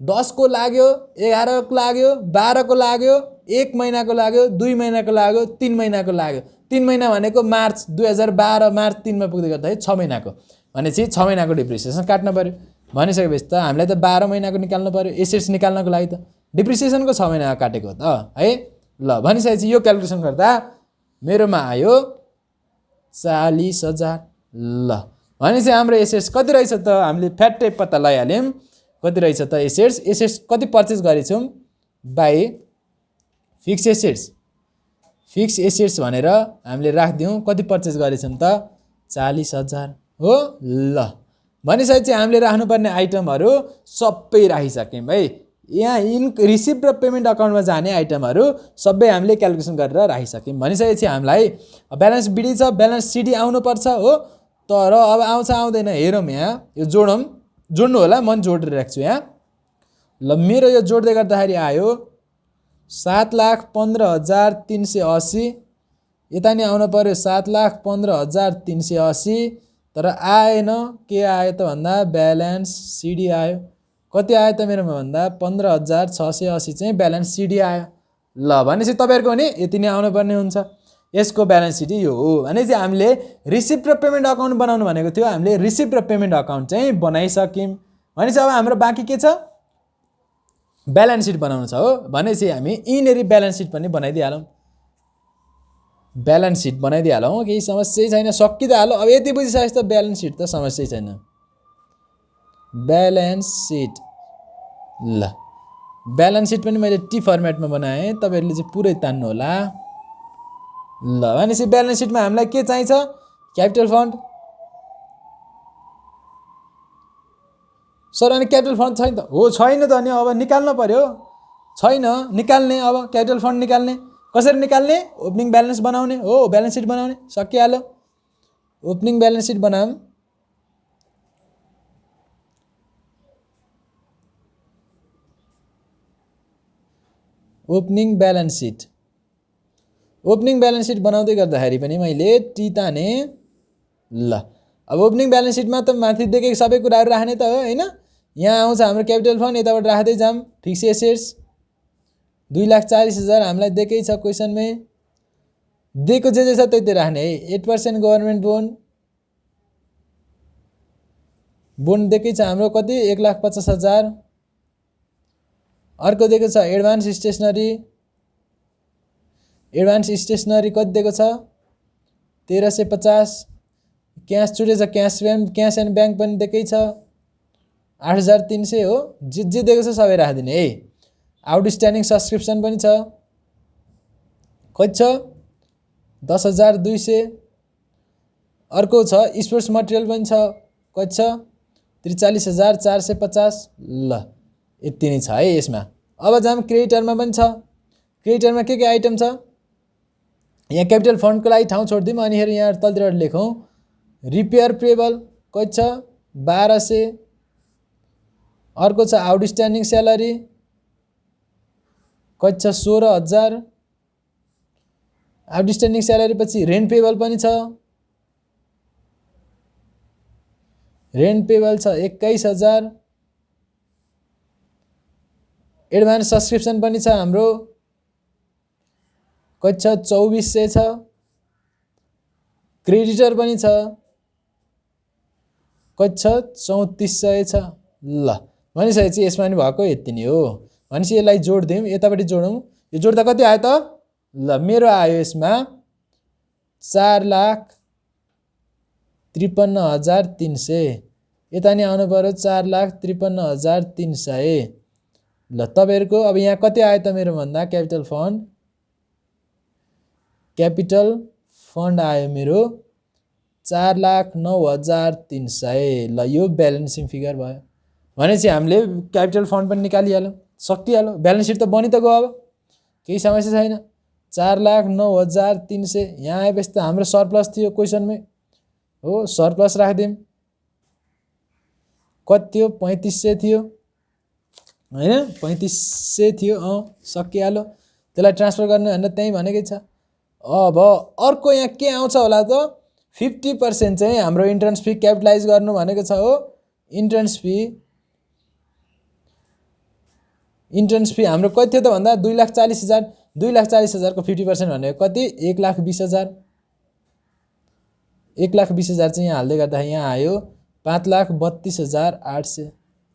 Speaker 1: 10 को लाग्यो 11 को लाग्यो 12 को लाग्यो 1 महिनाको लाग्यो 2 महिनाको लाग्यो 3 महिनाको लाग्यो 3 महिना भनेको मार्च 2012 मार्च 3 मा पुग्दै गर्दाखेरि 6 महिनाको भनेपछि 6 महिनाको डिप्रिसिएसन काट्न पर्यो भनिसकेपछि त हामीलाई त 12 महिनाको निकाल्नु पर्यो एसेट्स निकाल्नको लागि त डिप्रिसिएसनको 6 महिना काटेको त है ल भनिसकेपछि यो क्याल्कुलेसन गर्दा मेरोमा आयो 40000 ल भनेपछि हाम्रो एसेट्स कति रहेछ त हामीले फ्याट्टै पत्ता लगाइहाल्यौँ कति रहेछ त एसेट्स कति पर्चेज गरेछौँ बाइ फिक्स एसेट्स भनेर हामीले राख्दियौँ कति पर्चेज गरेछौँ त 40000 हो ल भनिसकेपछि हामीले राख्नुपर्ने आइटमहरू सबै राखिसक्यौँ है यहाँ रिसिभ र पेमेन्ट अकाउन्टमा जाने आइटमहरू सबै हामीले क्याल्कुलेसन गरेर राखिसक्यौँ भनिसकेपछि हामीलाई ब्यालेन्स बिडी छ ब्यालेन्स सिडी आउनुपर्छ हो तर अब आउँछ आउँदैन हेरौँ यहाँ यो जोड्नु होला म जोडेर राख्छु यहाँ ल मेरो यो जोड्दै गर्दाखेरि आयो 7,15,380 यता नि आउनु पर्यो 7,15,380 तर आएन के आयो त भन्दा ब्यालेन्स सिडी आयो कति आयो त मेरोमा भन्दा 15,680 चाहिँ ब्यालेन्स सिडी आयो ल भनेपछि तपाईहरुको नि यति नै आउनु पर्ने हुन्छ यसको ब्यालेन्स सिडी यो हो भनेपछि हामीले रिसिप्ट र पेमेन्ट अकाउन्ट बनाउनु भनेको थियो हामीले रिसिप्ट र पेमेन्ट अकाउन्ट चाहिँ बनाइसक्यौं भनेपछि अब हाम्रो बाँकी के छ ब्यालेन्स सिट बनाउनु छ हो भनेपछि हामी यिनेरी ब्यालेन्स सिट पनि बनाइदिहालौं ब्यालेन्स सिट बनाइदिहालौं केही समस्या छैन सकिहाल्यो अब यति बुझिसकेपछि त ब्यालेन्स सिट त समस्या छैन ब्यालेन्स सिट ल ब्यालेन्स सिट पनि मैले टी फर्मेटमा बनाएँ तपाईहरुले चाहिँ पुरै तान्नु होला ल भनेपछि ब्यालेन्स सिटमा हामीलाई के चाहिन्छ क्यापिटल फन्ड सर अनि क्यापिटल फन्ड छैन त हो छैन त अनि अब निकाल्न पर्यो छैन निकाल्ने अब क्यापिटल फन्ड निकाल्ने कसरी निकाल्ने ओपनिङ ब्यालेन्स बनाउने हो ब्यालेन्स सिट बनाउने सकिहाल्यो ओपनिङ ब्यालेन्स सिट बनाऊँ ओपनिङ ब्यालेन्स सिट बनाउँदै गर्दाखेरि पनि मैले टी ताने ल अब ओपनिङ ब्यालेन्स सिटमा त माथि देखेको सबै कुराहरु राख्ने त हो हैन यहाँ आउँछ हाम्रो क्यापिटल फन्ड यताबाट राख्दै जाम फिक्स एसेट्स 2,40,000 हामीलाई देकै छ क्वेशनमै दिएको जे छ त्यतै राख्ने है 8% गभर्नमेन्ट बोन्ड देकै छ हाम्रो कति 1,50,000 अर्को दिएको छ एडभान्स स्टेशनरी कति दिएको छ 1,350 क्याश छुटे छ क्याश एन्ड बैंक पनि दिएकै छ 8,300 हो जे दिएको छ सबै राखिदिने है आउटस्ट्यान्डिङ सब्स्क्रिप्सन पनि छ कति छ 10,200 अर्को छ स्पोर्ट्स मटेरियल पनि छ कति छ 43,450 ल यति नै छ है यसमा अब जाम क्रेडिटरमा पनि छ क्रेडिटरमा के आइटम छ यहाँ क्यापिटल फन्डको लागि ठाउँ छोड्दिम अनि हेर यहाँ तलतिर लेखौं रिपेयर पेबल कति छ 1,200 अर्को छ आउटस्ट्यान्डिङ स्यालेरी कति छ 16,000 आउटस्ट्यान्डिङ स्यालेरी पछि रेन्ट पेबल पनि छ रेन्ट पेबल छ 21,000 एडभान्स सब्स्क्रिप्सन पनि छ हाम्रो कति छ 2,400 छ क्रेडिटर पनि छ कति छ 3,400 छ ल भनिसकेपछि यसमा नि भएको यति नै हो भनेपछि यसलाई जोडिदिउँ, यतापट्टि जोडौँ। यो जोड्दा कति आयो त? ल मेरो आयो यसमा 4,53,300। यता नि आउनु पर्यो 4,53,300। ल तपाईँहरूको अब यहाँ कति आयो त मेरो भन्दा क्यापिटल फन्ड आयो मेरो 4,09,300। ल यो ब्यालेन्सिङ फिगर भयो। भनेपछि हामीले क्यापिटल फन्ड पनि निकालिहाल्यौँ, सकिहाल्यो। ब्यालेन्स सिट त बनि त गयो, अब केही समस्या छैन। 4,09,300 यहाँ आएपछि त हाम्रो सरप्लस थियो क्वेसनमै हो, सरप्लस राखिदिउँ। कति थियो? 3500 थियो हैन, 3500 थियो। सकिहाल्यो। त्यसलाई ट्रान्सफर गर्नु भनेर त्यही भनेकै छ। अब अर्को यहाँ के आउँछ होला त? 50% चाहिँ हाम्रो इन्ट्रान्स फी क्यापिटलाइज गर्नु भनेको छ हो। इन्ट्रान्स फी हाम्रो कति थियो त भन्दा 2,40,000। 2,40,000 को 50% भनेको कति? 1,20,000। 1,20,000 चाहिँ यहाँ हाल्दै गर्दा यहाँ आयो 5,32,800।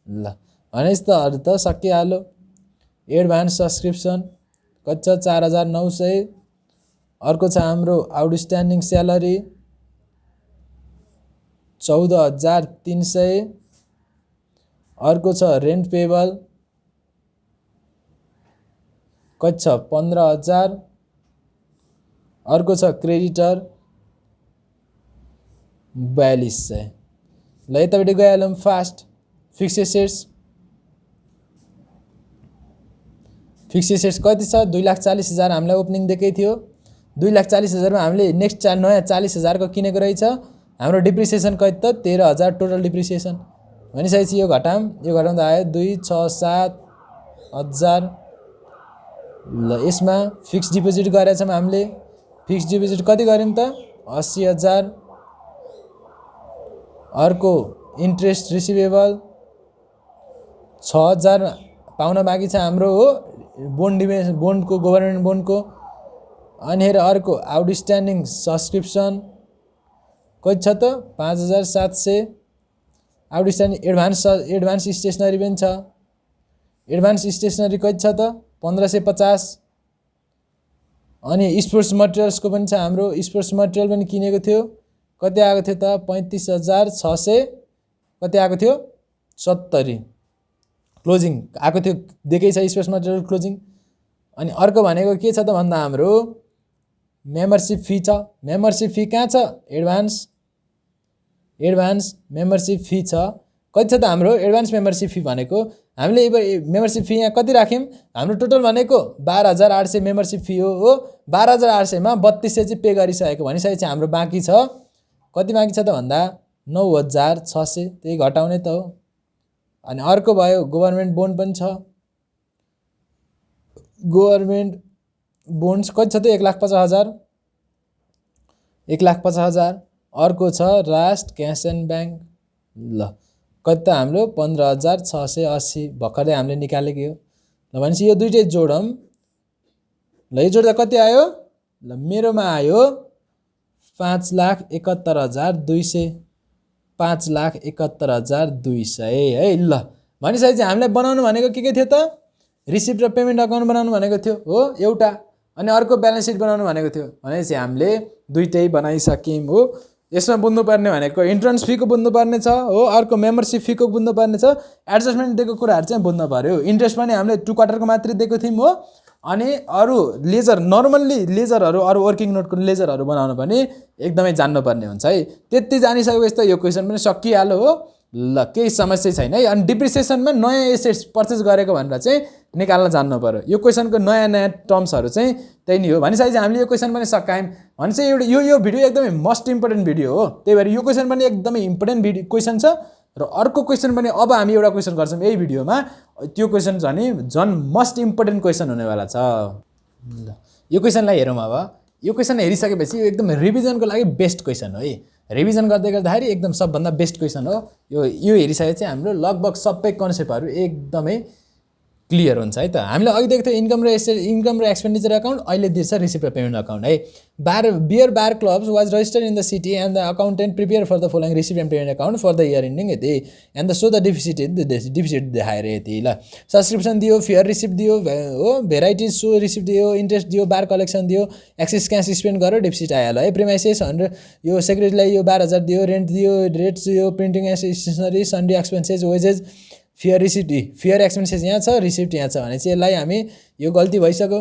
Speaker 1: ल भनेपछि त अरू त सकिहाल्यो। एडभान्स सब्सक्रिप्सन कति छ? 4,900। अर्को छ हाम्रो आउटस्ट्यान्डिङ स्यालेरी 14,300। अर्को छ रेन्ट पेबल कति छ? 15,000। अर्को छ क्रेडिटर 4,200। ल यतापट्टि गइहालौँ फास्ट। फिक्स एसेट्स कति छ? 2,40,000 हामीलाई ओपनिङ दिएकै थियो। 2,40,000 मा हामीले नेक्स्ट नयाँ 40,000 को किनेको रहेछ। हाम्रो डिप्रिसिएसन कति त? 13,000 टोटल डिप्रिसिएसन। भनिसकेपछि यो घटाउँदा आयो 2, 6, 7,000। ल यसमा फिक्स डिपोजिट गरेछौँ हामीले। फिक्स डिपोजिट कति गर्यौँ त? 80,000। अर्को इन्ट्रेस्ट रिसिभेबल 6,000 पाउन बाँकी छ हाम्रो हो, बोन्डको गभर्नमेन्ट बोन्डको। अनि हेर अर्को आउटस्ट्यान्डिङ सब्सक्रिप्सन कति छ त? 5,700। आउटस्ट्यान्डिङ एडभान्स स्टेसनरी पनि छ। एडभान्स स्टेसनरी कति छ त? 1,550। अनि स्पोर्ट्स मटेरियल्सको पनि छ हाम्रो। स्पोर्ट्स मटेरियल पनि किनेको थियो। कति आएको थियो त? 35,600। कति आएको थियो? 70 क्लोजिङ आएको थियो, दिएकै छ स्पोर्ट्स मटेरियल क्लोजिङ। अनि अर्को भनेको के छ त भन्दा हाम्रो मेम्बरसिप फी छ। मेम्बरसिप फी कहाँ छ? एडभान्स मेम्बरसिप फी छ। कति छ त हाम्रो एडभान्स मेम्बरसिप फी भनेको? हामीले मेम्बरसिप फी यहाँ कति राख्यौँ? हाम्रो टोटल भनेको 12,800 मेम्बरसिप फी हो। 12,800 मा 3,200 चाहिँ पे गरिसकेको। भनिसकेपछि हाम्रो बाँकी छ कति? बाँकी छ त भन्दा 9,600। त्यही घटाउने त हो। अनि अर्को भयो गभर्नमेन्ट बोन्ड पनि छ। गभर्नमेन्ट बोन्ड्स कति छ त? 1,50,000। 1,50,000। अर्को छ राष्ट्र क्यास एन्ड ब्याङ्क। ल कति त हाम्रो? 15,680 भर्खरै हामीले निकालेको हो। ल भनेपछि यो दुइटै जोडौँ। ल यो जोड्दा कति आयो? ल मेरोमा आयो 5,71,200। 5,71,200 है। ल भनिसकेपछि हामीलाई बनाउनु भनेको के थियो त? रिसिप्ट र पेमेन्ट अकाउन्ट बनाउनु भनेको थियो हो एउटा। अनि अर्को ब्यालेन्स सिट बनाउनु भनेको थियो। भनेपछि हामीले दुइटै बनाइसक्यौँ हो। यसमा बुझ्नुपर्ने भनेको इन्ट्रान्स फीको बुझ्नुपर्ने छ हो, अर्को मेम्बरसिप फीको बुझ्नुपर्ने छ। एडजस्टमेन्ट दिएको कुराहरू चाहिँ बुझ्नु पर्यो। इन्ट्रेस्ट पनि हामीले 2 क्वार्टरको मात्रै दिएको थियौँ हो। अनि अरू लेजर नर्मल्ली लेजरहरू अरू वर्किङ नोटको लेजरहरू बनाउनु पनि एकदमै जान्नुपर्ने हुन्छ है। त्यति जानिसकेपछि त यो क्वेसन पनि सकिहाल्यो हो। ल केही समस्या छैन है। अनि डिप्रिसिएसनमा नयाँ एसेट्स पर्चेस गरेको भनेर चाहिँ निकाल्न जान्नु पर्यो। यो क्वेसनको नयाँ टर्म्सहरू चाहिँ त्यही नै हो। भनिसकेपछि हामीले यो क्वेसन पनि सकायौँ। भनेपछि यो भिडियो एकदमै मोस्ट इम्पोर्टेन्ट भिडियो हो। त्यही भएर यो क्वेसन पनि एकदमै इम्पोर्टेन्ट क्वेसन छ। र अर्को क्वेसन पनि अब हामी एउटा क्वेसन गर्छौँ यही भिडियोमा। त्यो क्वेसन झन् मोस्ट इम्पोर्टेन्ट क्वेसन हुनेवाला छ। ल यो क्वेसनलाई हेरौँ अब। यो क्वेसन हेरिसकेपछि यो एकदम रिभिजनको लागि बेस्ट क्वेसन हो है। रिभिजन गर्दै गर्दाखेरि एकदम सबभन्दा बेस्ट क्वेसन हो यो। हेरिसकेपछि हाम्रो लगभग सबै कन्सेप्टहरू एकदमै क्लियर हुन्छ है त। हामीले अघि देखेको थियो इन्कम र एक्सपेन्डिचर अकाउन्ट, अहिले दिन्छ रिसिप्ट र पेमेन्ट अकाउन्ट है। Beer bar clubs was registered in the city and the accountant prepare for the following receipt and payment account for the year ending यति and the show the deficit देखाएर यति ल। Subscription दियो, fair receipt दियो हो, varieties show receipt दियो, interest दियो, bar collection दियो, एक्सिस क्यास स्पेन्ड गरेर डिफिसिट आइहाल्यो है। प्रिमाइसेस 100 यो सेक्रेटरीलाई यो 12,000 दियो, रेन्ट दियो, रेट्स दियो, printing and stationery, Sunday expenses, wages, fair receipt, fair expenses यहाँ छ, रिसिप्ट यहाँ छ भने चाहिँ यसलाई हामी यो गल्ती भइसक्यो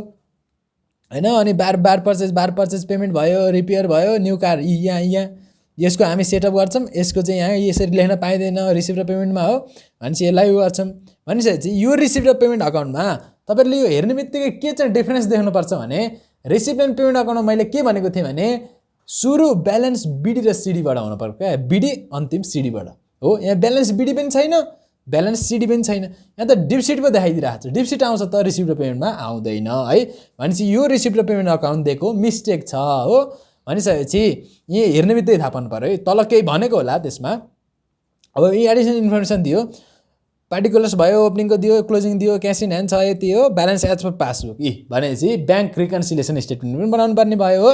Speaker 1: हैन। अनि बार पर्चेज पेमेन्ट भयो, रिपेयर भयो, न्यू कार यहाँ यसको हामी सेटअप गर्छौँ, यसको चाहिँ यहाँ यसरी लेख्न पाइँदैन रिसिप्ट र पेमेन्टमा हो भने चाहिँ यसलाई यो गर्छौँ। भनेपछि यो रिसिप्ट र पेमेन्ट अकाउन्टमा तपाईँहरूले यो हेर्ने बित्तिकै के चाहिँ डिफ्रेन्स देख्नुपर्छ भने रिसिप्ट एन्ड पेमेन्ट अकाउन्टमा मैले के भनेको थिएँ भने सुरु ब्यालेन्स बिडी र सिडीबाट आउनु पर्यो क्या, बिडी अन्तिम सिडीबाट हो। यहाँ ब्यालेन्स बिडी पनि छैन, ब्यालेन्स सिडी पनि छैन, यहाँ त डिपसिट पो देखाइदिरहेको छ। डिपसिट आउँछ त रिसिप्ट र पेमेन्टमा आउँदैन है। भनेपछि यो रिसिप्ट र पेमेन्ट अकाउन्ट दिएको मिस्टेक छ हो। भनिसकेपछि यहाँ हेर्ने बित्तिकै थाहा पाउनु पऱ्यो है, तल केही भनेको होला त्यसमा। अब यी एडिसनल इन्फर्मेसन दियो, पार्टिकुलर्स भयो, ओपनिङको दियो, क्लोजिङ दियो, क्यास इन ह्यान्ड छ यति हो, ब्यालेन्स एज पर पासबुक भनेपछि ब्याङ्क रिकन्सिलिएसन स्टेटमेन्ट पनि बनाउनु पर्ने भयो हो।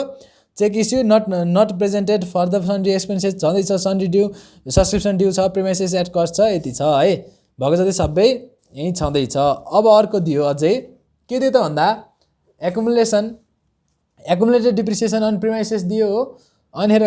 Speaker 1: Cheque issue not presented for the sundry expenses छँदैछ, सन्ड्री ड्यू, सब्सक्रिप्सन ड्यू छ, प्रिमाइसेस एट कस्ट छ यति छ है। भएको जति सबै यहीँ छँदैछ। अब अर्को दियो अझै के दियो त भन्दा एकुमुलेटेड डिप्रिसिएसन अन प्रिमाइसेस दियो हो। अनि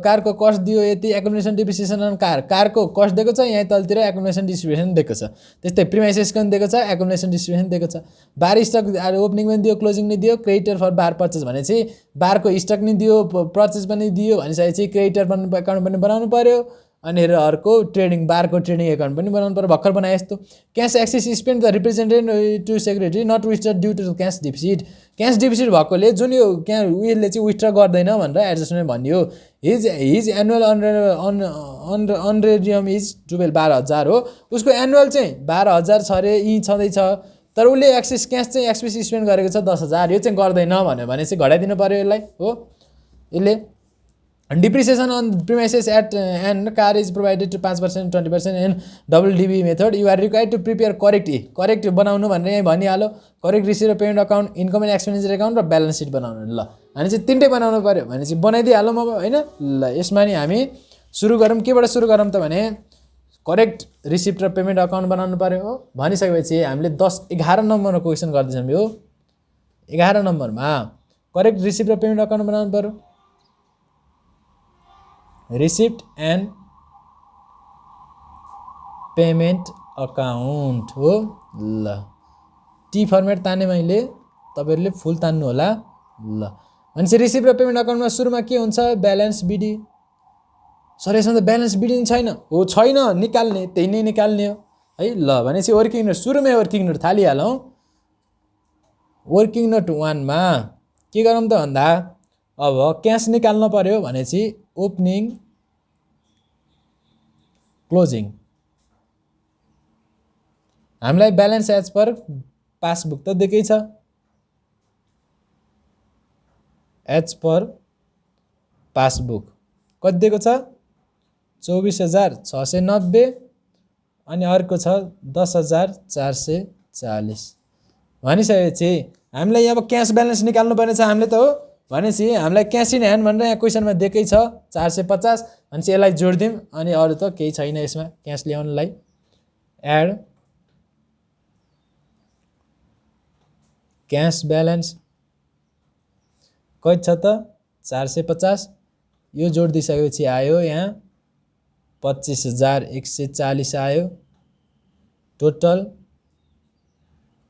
Speaker 1: कारको कस्ट दियो यति, एकुमुलेसन डिप्रिसिएसन अन कारको कस्ट दिएको छ, यहाँ तलतिर एकुमुलेसन डिस्ट्रिब्युसन दिएको छ। त्यस्तै प्रिमाइसेस पनि दिएको छ, एकुमुलेसन डिस्ट्रिब्युसन दिएको छ। बार स्टक ओपनिङ पनि दियो, क्लोजिङ पनि दियो, क्रेडिटर फर बार पर्चेस भनेपछि बारको स्टक पनि दियो, पर्चेस पनि दियो भनेपछि क्रेडिटर अकाउन्ट पनि बनाउनु पर्यो। अनि अर्को बारको ट्रेडिङ अकाउन्ट पनि बनाउनु पर्यो, भर्खर बनाए यस्तो। Cash excess spend the represented to secretary not withdraw due to cash deficit, cash deficit भएकोले जुन यो क्या उयोले चाहिँ विथड्र गर्दैन भनेर एडजस्टमेन्ट भनियो। हिज एनुअल अनरेडियम इज 12,000 हो, उसको एनुअल चाहिँ 12,000 छ अरे, यहीँ छँदैछ। तर उसले क्यास स्पेन्ड गरेको छ 10,000, यो चाहिँ गर्दैन भने चाहिँ घटाइदिनु पऱ्यो यसलाई हो। यसले depreciation on premises at and car is provided to 5%, 20% and double DB method. You are required to prepare correct बनाउनु भनेर यहीँ भनिहाल्यो। करेक्ट रिसिप्ट र payment account, income and expenditure account र ब्यालेन्स सिट बनाउनु ल भने चाहिँ तिनटै बनाउनु पऱ्यो भने चाहिँ बनाइदिइहालौँ अब होइन। ल यसमा नि हामी सुरु गरौँ, केबाट सुरु गरौँ त भने करेक्ट रिसिप्ट र पेमेन्ट अकाउन्ट बनाउनु पऱ्यो हो। भनिसकेपछि हामीले 11 नम्बरको क्वेसन गर्दैछौँ यो। 11 नम्बरमा करेक्ट रिसिप्ट र पेमेन्ट अकाउन्ट बनाउनु पऱ्यो, रिसिप्ट एन्ड पेमेन्ट अकाउन्ट हो। ल टी फर्मेट ताने मैले, तपाईँहरूले फुल तान्नु होला। ल भनेपछि रिसिप्ट र पेमेन्ट अकाउन्टमा सुरुमा के हुन्छ ब्यालेन्स बिडी। सर यसमा त ब्यालेन्स बिडी छैन हो, छैन निकाल्ने त्यही नै निकाल्ने हो है। ल भनेपछि वर्किङ नोट, सुरुमै वर्किङ नोट थालिहालौँ। वर्किङ नोट 1 मा के गरौँ त भन्दा अब क्यास निकाल्नु पर्यो भनेपछि ओपनिङ क्लोजिङ, हामीलाई ब्यालेन्स एज पर पासबुक त दिएकै छ, एज पर पासबुक कति दिएको छ 24,690 अनि अर्को छ 10,440। भनिसकेपछि हामीलाई अब क्यास ब्यालेन्स निकाल्नु पर्ने छ हामीले त हो। भनेपछि हामीलाई क्यास इन ह्यान्ड भनेर यहाँ क्वेसनमा दिएकै छ 450 भनेपछि यसलाई जोडिदिउँ। अनि अरू त केही छैन यसमा क्यास ल्याउनलाई। एड क्यास ब्यालेन्स कति छ त 450, यो जोड दिइसकेपछि आयो यहाँ 25,140 आयो। टोटल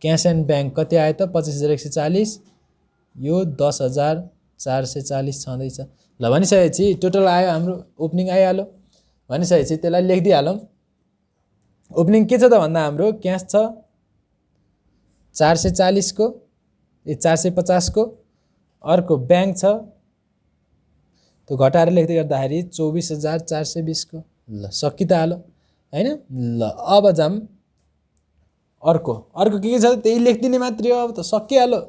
Speaker 1: क्यास एन्ड ब्याङ्क कति आयो त 25,140, यो 10,440 छँदैछ। ल भनिसकेपछि टोटल आयो हाम्रो, ओपनिङ आइहाल्यो। भनिसकेपछि त्यसलाई लेखिदिइहालौँ। ओपनिङ के छ त भन्दा हाम्रो क्यास छ 440 को 450 को, अर्को ब्याङ्क छ त्यो घटाएर लेख्दै गर्दाखेरि 24,420 को। ल सकि त हाल्यो हैन। ल अब जाम अर्को के छ त्यही लेखिदिने मात्रै हो, अब त सकिहाल्यो।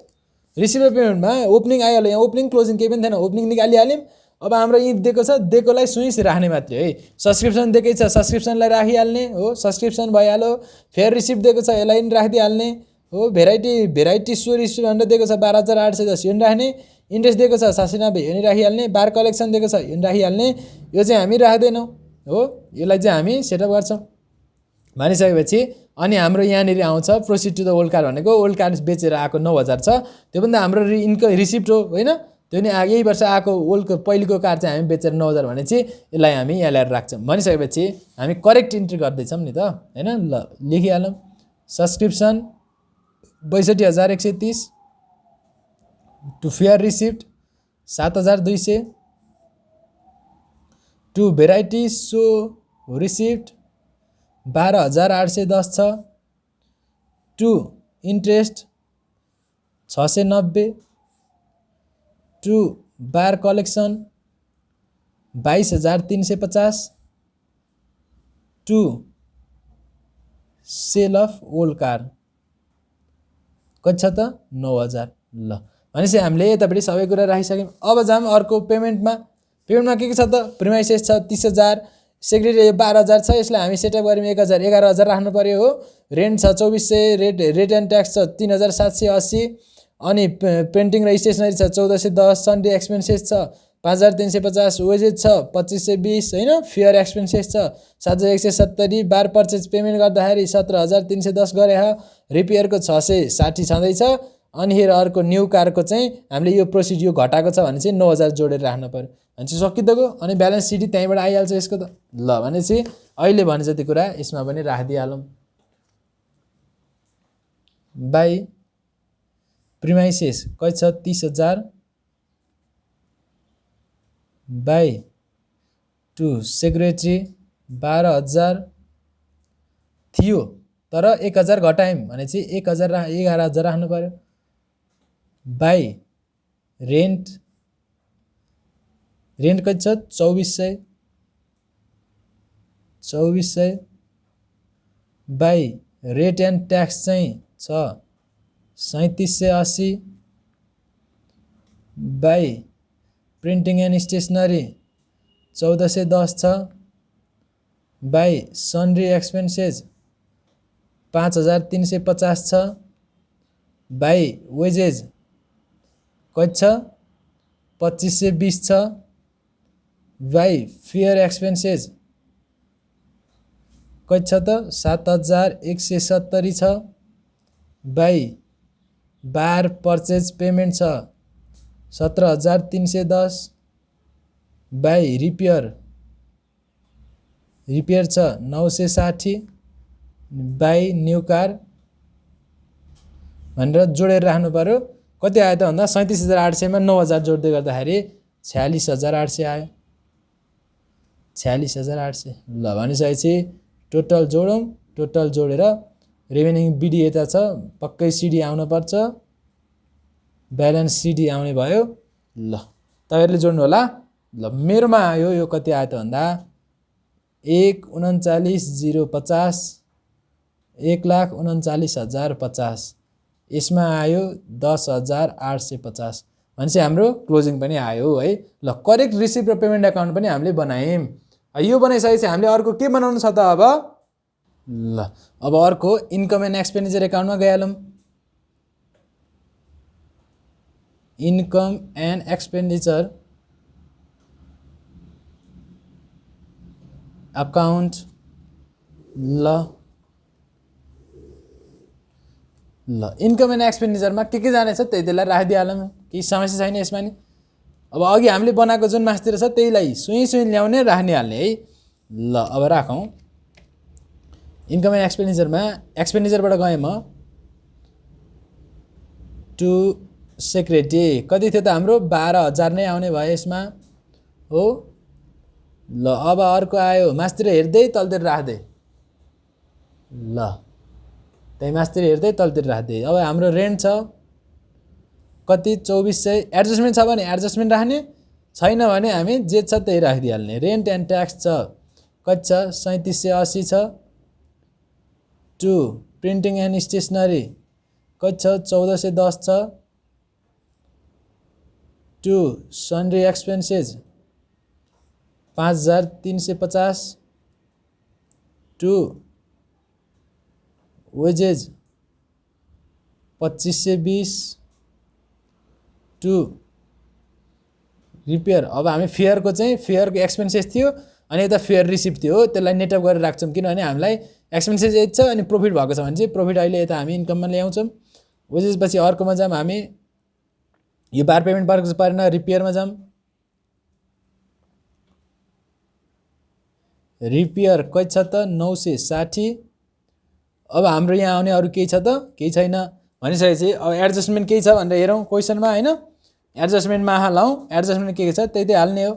Speaker 1: रिसिभ पेमेन्टमा ओपनिङ आइहाल्यो, यहाँ ओपनिङ क्लोजिङ केही पनि थिएन, ओपनिङ निकालिहाल्यौँ अब हाम्रो यी दिएको छ, दिएकोलाई सुइस राख्ने मात्रै है। सब्सक्रिप्सन दिएकै छ, सब्सक्रिप्सनलाई राखिहाल्ने हो, सब्सक्रिप्सन भइहाल्यो। फेयर रिसिप्ट दिएको छ, यसलाई पनि राखिदिइहाल्ने हो। भेराइटी सो रिसिप्ट भनेर दिएको छ 12,810, यो पनि राख्ने। इन्ट्रेस्ट दिएको छ 790, यो पनि राखिहाल्ने। बार कलेक्सन दिएको छ, यो पनि राखिहाल्ने। यो चाहिँ हामी राख्दैनौँ हो, यसलाई चाहिँ हामी सेटअप गर्छौँ भनिसकेपछि अनि हाम्रो यहाँनिर आउँछ proceed to the old card भनेको ओल्ड कार्ड बेचेर आएको 9,000 छ, त्यो पनि त हाम्रो रिसिप्ट हो होइन। त्यो नि यही वर्ष आएको ओल्डको पहिलेको कार्ड चाहिँ हामी बेचेर 9,000 भनेपछि यसलाई हामी यहाँ ल्याएर राख्छौँ भनिसकेपछि हामी करेक्ट इन्ट्री गर्दैछौँ नि त होइन। ल लेखिहालौँ, subscription 62,130, to fair receipt 7,200, to variety show receipt 12,810 छ, to interest 690, to bar collection 22,350, to sale of old car कति छ त 9,000। ल भनेपछि हामीले यतापट्टि सबै कुरा राखिसक्यौँ। अब जाऊँ अर्को पेमेन्टमा के छ त, प्रिमाइसेस छ 30,000, सेक्रेटरी 12,000 छ, यसलाई हामी सेटअप गऱ्यौँ 1,000, 11,000 राख्नु पर्यो हो। रेन्ट छ 2,400, रेट एन्ड ट्याक्स छ 3,780, अनि प्रिन्टिङ र स्टेसनरी छ 1,410, सन्डे एक्सपेन्सेस छ 5,350, वेजेज छ 2,520 होइन, फेयर एक्सपेन्सेस छ 7,170, बार पर्चेज पेमेन्ट गर्दाखेरि 17,310 गरे, रिपेयरको 660 छँदैछ। अनि हेर अर्को न्यू कारको चाहिँ हामीले यो प्रोसिड यो घटाएको छ भने चाहिँ 9,000 जोडेर राख्नु पर्यो भने चाहिँ सकिँदो। अनि ब्यालेन्स सिडी त्यहीँबाट आइहाल्छ यसको त। ल भनेपछि अहिले भने जति कुरा यसमा पनि राखिदिइहालौँ। बाई प्रिमाइसेस कति छ 30,000, बाई टु सेक्रेटरी 12,000 थियो तर 1,000 घटायौँ भने चाहिँ 11,000 राख्नु पर्यो, बाई रेन्ट कति छ 2,400, बाई रेट एन्ड ट्याक्स चाहिँ छ 3,780, बाई प्रिन्टिङ एन्ड स्टेसनरी 1,410 छ, बाई सन्ड्री एक्सपेन्सेस 5,350 छ, बाई वेजेज कति छ 2,520 छ, बाई फेयर एक्सपेन्सेस कति छ त 7,170 छ, बाई बार पर्चेज पेमेन्ट छ 17,310, बाई रिपेयर छ 960, बाई न्यू कार भनेर जोडेर राख्नु पर्यो। कति आयो त भन्दा 37,800 मा 9,000 जोड्दै गर्दाखेरि 46,800 आयो, 46,800। ल भनिसकेपछि टोटल जोडौँ, टोटल जोडेर रिमेनिङ बिडी यता छ, पक्कै सिडी आउनुपर्छ, ब्यालेन्स सिडी आउने भयो। ल तपाईँहरूले जोड्नु होला। ल मेरोमा आयो यो कति आयो त भन्दा 1,39,050, 1,39,050, यसमा आयो 10,850 भनेपछि हाम्रो क्लोजिङ पनि आयो है। ल करेक्ट रिसिप्ट र पेमेन्ट एकाउन्ट पनि हामीले बनायौँ। यो बनाइसकेपछि हामीले अर्को के बनाउनु छ त अब। ल अब अर्को इन्कम एन्ड एक्सपेन्डिचर एकाउन्टमा गइहालौँ। Income and expenditure account. ल इन्कम एन्ड एक्सपेन्डिचरमा के जानेछ त्यतिलाई राखिदिइहालौँ, केही समस्या छैन यसमा नि। अब अघि हामीले बनाएको जुन मासतिर छ त्यहीलाई सुई ल्याउने राख्ने हाल्ने है। ल अब राखौँ इन्कम एन्ड एक्सपेन्डिचरमा, एक्सपेन्डिचरबाट गएँ म टु सेक्रेटरी कति थियो त हाम्रो 12,000 नै आउने भयो यसमा हो। ल अब अर्को आयो मासतिर हेर्दै तलतिर राख्दै, ल त्यही मासतिर हेर्दै तलतिर राख्दै। अब हाम्रो रेन्ट छ कति 2,400, एडजस्टमेन्ट छ भने एडजस्टमेन्ट राख्ने, छैन भने हामी जे छ त्यही राखिदिइहाल्ने। रेन्ट एन्ड ट्याक्स छ कति छ 3,780 छ, टु प्रिन्टिङ एन्ड स्टेसनरी कति छ 1,410 छ, to sundry expenses 5350 to wages 2520 to repair. अब हामी फेयरको चाहिँ फेयरको एक्सपेन्सेस थियो अनि यता फेयर रिसिप्ट थियो, त्यसलाई नेटअप गरेर राख्छौँ किनभने हामीलाई एक्सपेन्सेस यति छ अनि प्रफिट भएको छ भने चाहिँ प्रफिट अहिले यता हामी इन्कममा ल्याउँछौँ। वेजेस पछि अर्कोमा जाम हामी, यो बार पेमेन्ट परेन, रिपेयरमा जाम। रिपेयर कति छ त 960। अब हाम्रो यहाँ आउने अरू केही छ त? केही छैन भनिसकेपछि अब एडजस्टमेन्ट केही छ भनेर हेरौँ क्वेसनमा हैन। एडजस्टमेन्टमा हालौँ, एडजस्टमेन्ट के छ त्यही हाल्ने हो।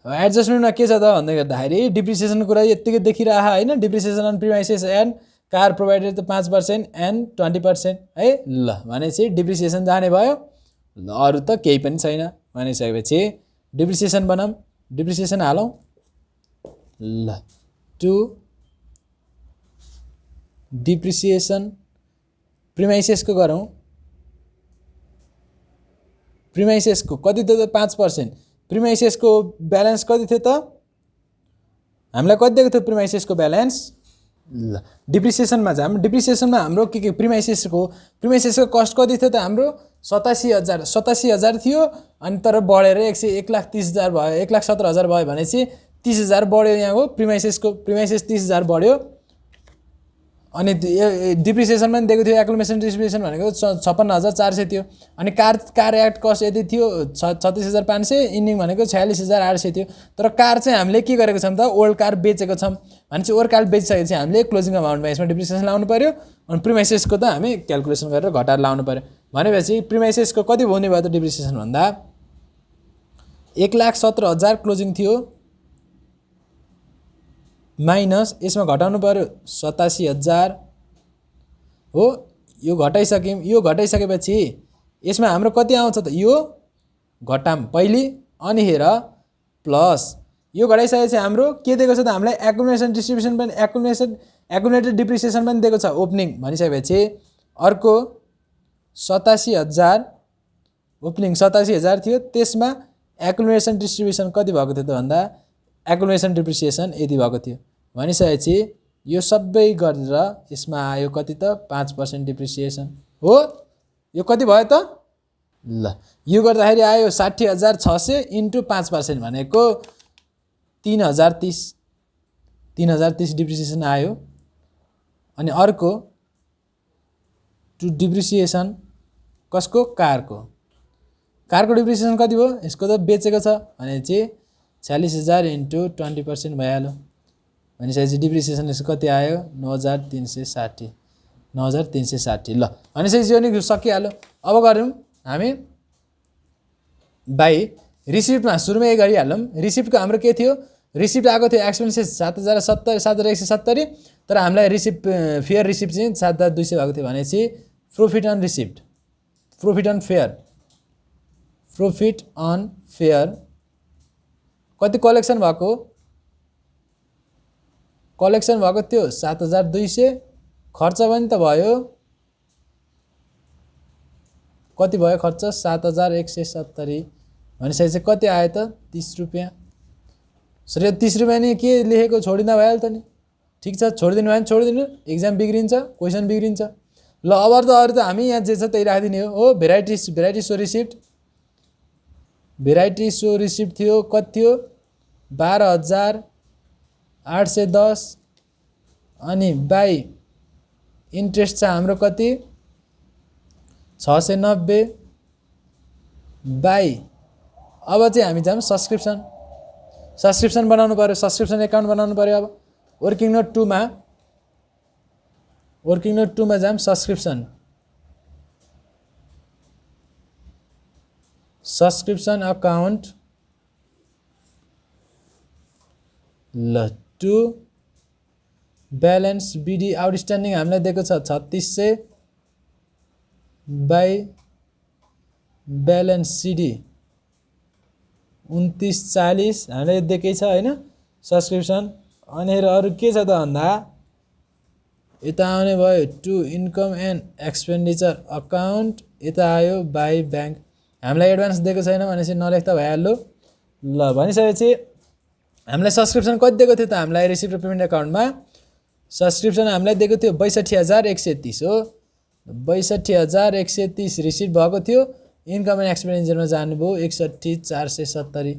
Speaker 1: एडजस्टमेन्टमा के छ त भन्दै गर्दाखेरि डिप्रिसिएसनको कुरा यत्तिकै देखिरह हैन। Depreciation on premises and car provided त 5% एन्ड 20% है। ल भनेपछि डिप्रिसिएसन जाने भयो। ल अरू त केही पनि छैन भनिसकेपछि डिप्रिसिएसन बनाऊँ, डिप्रिसिएसन हालौँ। ल टु डिप्रिसिएसन प्रिमाइसेसको गरौँ। प्रिमाइसेसको कति थियो त 5%। प्रिमाइसेसको ब्यालेन्स कति थियो त? हामीलाई कति दिएको थियो प्रिमाइसेसको ब्यालेन्स? ल डिप्रिसिएसनमा जाम। डिप्रिसिएसनमा हाम्रो के प्रिमाइसेसको कस्ट कति थियो त हाम्रो? 87,000 थियो अनि तर बढेर 1,30,000 भयो, 1,17,000 भयो भनेपछि 30,000 बढ्यो। यहाँको प्रिमाइसेस 30,000 बढ्यो। अनि डिप्रिसिएसन पनि दिएको थियो। एक्युमुलेसन डिप्रिसिएसन भनेको 56,400 थियो। अनि कार एक्ट कस्ट यति थियो 36,500, इन्डिङ भनेको 46,800 थियो। तर कार चाहिँ हामीले के गरेको छौँ त? ओल्ड कार बेचेको छौँ भनेपछि ओल्ड कार बेचिसकेपछि हामीले क्लोजिङ अमाउन्टमा यसमा डिप्रिसिएसन लाउनु पर्यो। अनि प्रिमाइसेसको त हामी क्यालकुलेसन गरेर घटाएर लाउनु पर्यो। भनेपछि प्रिमाइसेसको कति हुने भयो त डिप्रिसिएसन भन्दा? 1,17,000 क्लोजिङ थियो माइनस यसमा घटाउनु पर्यो 87,000 हो। यो घटाइसक्यौँ। यो घटाइसकेपछि यसमा हाम्रो कति आउँछ त? यो घटाम पहिले अनि हेर प्लस यो घटाइसकेपछि हाम्रो के दिएको छ त? हामीलाई एक्युमुलेसन डिस्ट्रिब्युसन पनि एक्युमुलेटेड डिप्रिसिएसन पनि दिएको छ ओपनिङ भनिसकेपछि अर्को 87,000 ओपनिङ 87,000 थियो। त्यसमा एक्युमुलेसन डिस्ट्रिब्युसन कति भएको थियो त भन्दा एक्युमुलेसन डिप्रिसिएसन यति भएको थियो भनिसकेपछि यो सबै गरेर यसमा आयो कति त? 5% डिप्रिसिएसन हो। यो कति भयो त? ल यो गर्दाखेरि आयो 60,600 इन्टु 5% भनेको 3,030 डिप्रिसिएसन आयो। अनि अर्को टु डिप्रिसिएसन कसको? कारको डिप्रिसिएसन कति भयो? यसको त बेचेको छ भनेपछि 46,000 इन्टु 20% भइहाल्यो भनेपछि डिप्रिसिएसन यसको कति आयो? 9,360। ल भनेपछि यो नि सकिहाल्यो। अब गरौँ हामी बाई रिसिप्टमा सुरुमै यही गरिहालौँ। रिसिप्टको हाम्रो के थियो? रिसिप्ट आएको थियो एक्सपेन्सेस 7,170 तर हामीलाई रिसिप्ट फेयर रिसिप्ट चाहिँ 7,200 भएको थियो भनेपछि प्रॉफिट अन फेयर कति कलेक्सन भएको? कलेक्सन भएको थियो 7,200। खर्च पनि त भयो, कति भयो खर्च? 7,170 भनेपछि चाहिँ कति आयो त? 30 रुपियाँ। सर यो 30 रुपियाँ नि के लेखेको छोडिँदा भइहाल्यो त नि। ठिक छ छोडिदिनु भयो भने छोडिदिनु, एक्जाम बिग्रिन्छ, क्वेसन बिग्रिन्छ। ल अब त अरू त हामी यहाँ जे छ त्यही राखिदिने हो। भेराइटी सो रिसिप्ट थियो कति थियो? 12,810 अनि बाई इन्ट्रेस्ट छ हाम्रो कति? 690 बाई अब चाहिँ हामी जाम सब्सक्रिप्सन बनाउनु पर्यो। सब्सक्रिप्सन एकाउन्ट बनाउनु पर्यो। अब वर्किङ नोट 2 मा जाम सब्सक्रिप्सन अकाउन्ट। ल टु ब्यालेन्स बिडी आउटस्ट्यान्डिङ हामीलाई दिएको छ 3600 बाई ब्यालेन्स सिडी 2940 हामीलाई दिएकै छ हैन सब्सक्रिप्सन। अनि अरु के छ त भन्दा यता आउने भयो to income and expenditure account, यता आयो बाई ब्याङ्क। हामीलाई एडभान्स दिएको छैन भनेपछि नलेख्दा भइहाल्यो। ल भनिसकेपछि हामीलाई सब्सक्रिप्सन कति दिएको थियो त हामीलाई रिसिभ र पेमेन्ट एकाउन्टमा सब्सक्रिप्सन हामीलाई दिएको थियो 62,130 हो 62,130 रिसिभ भएको थियो इन्कम एन्ड एक्सपेन्डिचरमा जानुभयो 61,470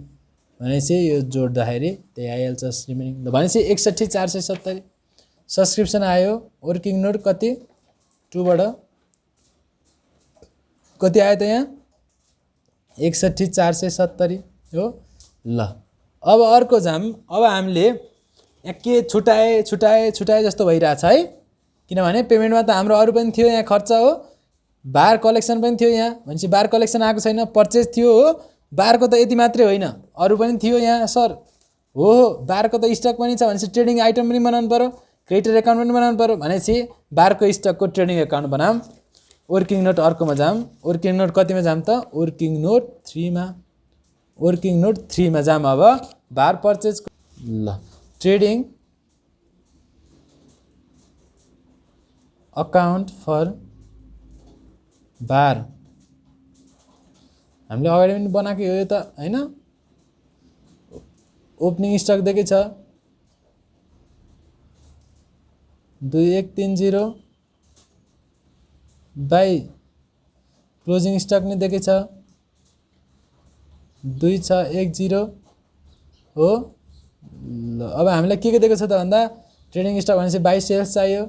Speaker 1: भनेपछि यो जोड्दाखेरि त्यही आइहाल्छ रिमेनिङ ल भनेपछि 61,470 सब्सक्रिप्सन आयो वर्किङ नोट कति 2 बाट कति आयो त यहाँ 61,470 हो ल अब अर्को जाम अब हामीले के छुटाए जस्तो भइरहेछ है किनभने पेमेन्टमा त हाम्रो अरू पनि थियो यहाँ खर्च हो बार कलेक्सन पनि थियो यहाँ भनेपछि बार कलेक्सन आएको छैन पर्चेज थियो हो बारको त यति मात्रै होइन अरू पनि थियो यहाँ सर हो बारको त स्टक पनि छ भनेपछि ट्रेडिङ आइटम पनि बनाउनु पर्यो क्रेडिटर एकाउन्ट पनि बनाउनु पर्यो भनेपछि बारको स्टकको ट्रेडिङ एकाउन्ट बनाऊँ वर्किङ नोट अर्कोमा जाम वर्किङ नोट कतिमा जाम त वर्किङ नोट 3 मा जाम अब बार पर्चेज ल ट्रेडिङ अकाउन्ट फर बार हामीले अगाडि पनि बनाएको हो यो त हैन ओपनिङ स्टक दिएकै छ 2130 बाई क्लोजिङ स्टक नि दिएकै छ 2610 हो ल अब हामीलाई के दिएको छ त भन्दा ट्रेडिङ स्टक भनेपछि बाई सेल्स चाहियो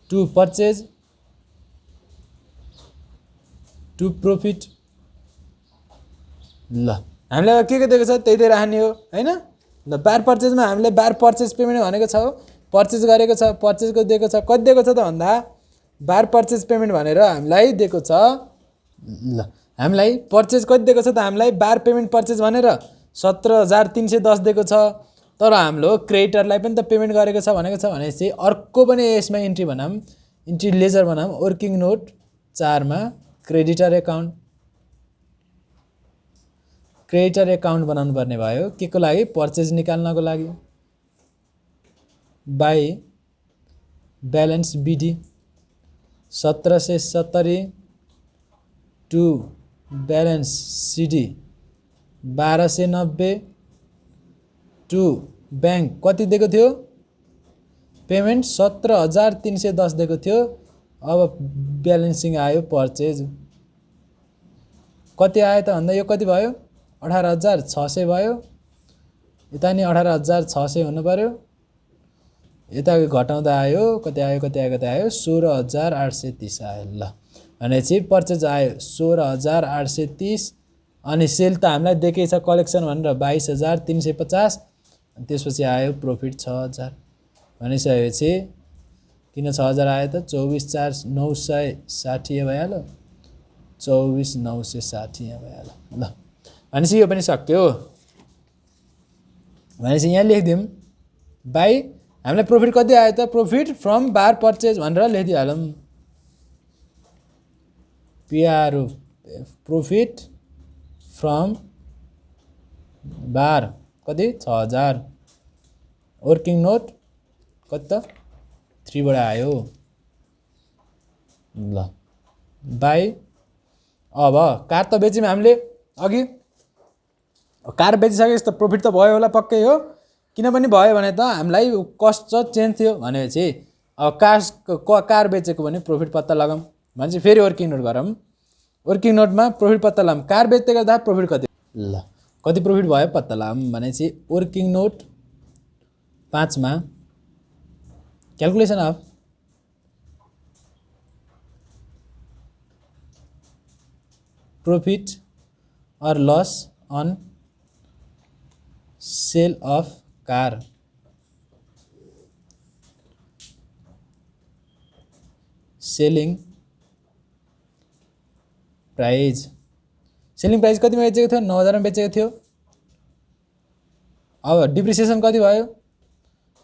Speaker 1: टु पर्चेज टु प्रॉफिट ल हामीलाई के दिएको छ त्यही राख्ने हो हैन ल बार पर्चेजमा हामीले बार पर्चेज पेमेन्ट भनेको छ पर्चेज गरेको छ पर्चेजको दिएको छ कति दिएको छ त भन्दा बार पर्चेज पेमेन्ट भनेर हामीलाई दिएको छ ल हामीलाई पर्चेज कति दिएको छ त हामीलाई बार पेमेन्ट पर्चेज भनेर 17,310 दिएको छ तर हाम्रो क्रेडिटरलाई पनि त पेमेन्ट गरेको छ भनेपछि अर्को पनि यसमा इन्ट्री बनाम इन्ट्री लेजर बनाम वर्किङ नोट 4 मा क्रेडिटर एकाउन्ट बनाउनु पर्ने भयो के को लागि पर्चेज निकाल्नको लागि by balance BD 1770 to balance CD 1290 to bank कति दिएको थियो पेमेन्ट 17,310 दिएको थियो अब ब्यालेन्सिङ आयो पर्चेज कति आयो त भन्दा यो कति भयो 18,600 भयो यता नि 18,600 हुनु पर्यो यता घटाउँदा आयो कति आयो 16,830 आयो ल भनेपछि पर्चेज आयो 16,830 अनि सेल त हामीलाई दिएकै छ कलेक्सन भनेर 22,350 अनि त्यसपछि आयो प्रॉफिट 6,000 भनिसकेपछि किन 6,000 आयो त 24,960 भइहाल्यो 24,960 भइहाल्यो ल भनेपछि यो पनि सक्यो भनेपछि यहाँ लेखिदिउँ बाई हामीलाई प्रॉफिट कति आयो त प्रॉफिट फ्रम बार पर्चेज भनेर लेखिदिहालौँ पिआरओ प्रॉफिट फ्रम बार कति 6,000 वर्किङ नोट कति त 3 बाट आयो ल बाई अब कार त बेच्यौँ हामीले अघि कार बेचिसकेपछि त प्रॉफिट त भयो होला पक्कै हो किन पनि भयो भने त हामीलाई कस्ट चाहिँ चेन्ज थियो भनेपछि अब कार बेचेको भने प्रॉफिट पत्ता लगाऊँ भनेपछि फेरि वर्किङ नोट गरौँ वर्किङ नोटमा प्रॉफिट पत्ता लगाऊँ कार बेच्दै गर्दा प्रॉफिट कति ल कति प्रॉफिट भयो पत्ता लगाऊँ भनेपछि वर्किङ नोट 5 मा calculation of profit or loss on sale of car selling price कति में बेचेको थियो 9,000 में बेचेको थियो अब डिप्रिसिएसन कति भयो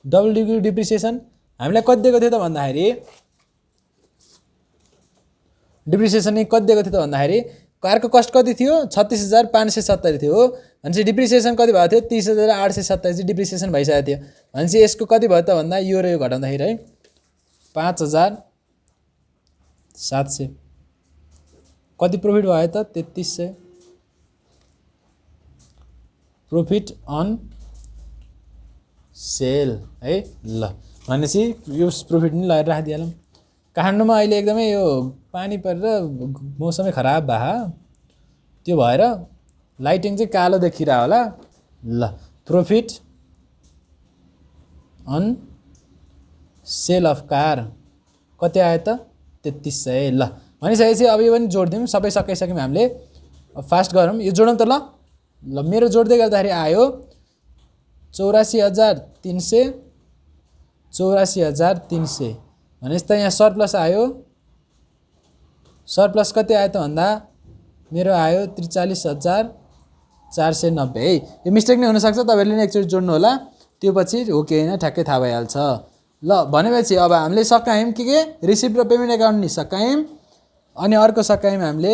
Speaker 1: डबल डिप्रिसिएसन हामीलाई कति दिएको थियो त भन्दाखेरि डिप्रिसिएसन नि कति दिएको थियो त भन्दाखेरि कारको कस्ट कति थियो 36,570 थियो हो भनेपछि डिप्रिसिएसन कति भएको थियो 30,827 डिप्रिसिएसन भइसकेको थियो भनेपछि यसको कति भयो त भन्दा यो र यो घटाउँदाखेरि है 5,700 कति प्रॉफिट भयो त 3300 प्रॉफिट अन सेल है ल भनेपछि यो प्रॉफिट पनि लगाएर राखिदिहालौँ काठमाडौँमा अहिले एकदमै यो पानी परेर मौसमै खराब भए त्यो भएर लाइटिङ चाहिँ कालो देखिरा होला ल profit on sale of car कति आयो त 3300 ल भनिसकेपछि अब यो पनि जोड्दिउँ सबै सकाइसक्यौँ हामीले फास्ट गरौँ यो जोडौँ त ल मेरो जोड्दै गर्दाखेरि आयो 84,300 84,300 भनेपछि त यहाँ सरप्लस आयो सरप्लस कति आयो त भन्दा मेरो आयो 43,490 है यो मिस्टेक नै हुनसक्छ तपाईँहरूले नै एकचोटि जोड्नु होला त्यो पछि हो कि होइन ठ्याक्कै थाहा भइहाल्छ ल भनेपछि अब हामीले सकायौँ के रिसिभ र पेमेन्ट एकाउन्ट नि सकायौँ अनि अर्को सकायौँ हामीले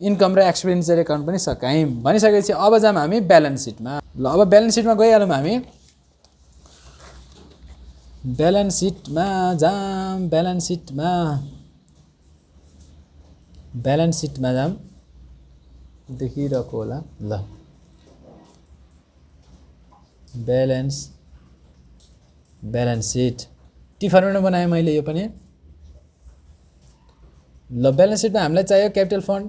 Speaker 1: इन्कम र एक्सपेन्डिचर एकाउन्ट पनि सकायौँ भनिसकेपछि अब जाम हामी ब्यालेन्स सिटमा ल अब ब्यालेन्स सिटमा गइहालौँ हामी ब्यालेन्स सिटमा जाम ब्यालेन्स सिटमा जाम देखिरहेको होला ल ब्यालेन्स सिट टी फर्मेटमा बनाएँ मैले यो पनि ल ब्यालेन्स सिटमा हामीलाई चाहियो क्यापिटल फन्ड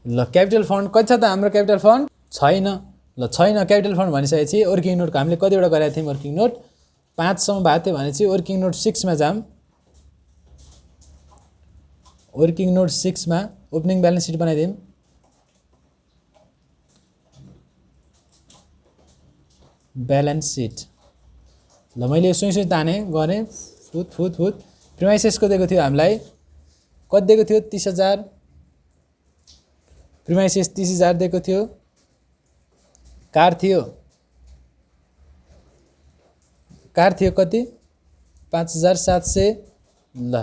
Speaker 1: ल क्यापिटल फन्ड कति छ त हाम्रो क्यापिटल फन्ड छैन ल छैन क्यापिटल फन्ड भनिसकेपछि वर्किङ नोटको हामीले कतिवटा गरेका थियौँ वर्किङ नोट 5 सम्म भएको थियो भनेपछि वर्किङ नोट 6 मा जाम वर्किङ नोट 6 मा ओपनिङ ब्यालेन्स सिट बनाइदिउँ ब्यालेन्स सिट ल मैले सुई ताने गरेँ फुत प्रिमाइसेसको दिएको थियो हामीलाई कति दिएको थियो 30,000 प्रिमाइसेस 30,000 दिएको थियो कार थियो कति 5,700 ल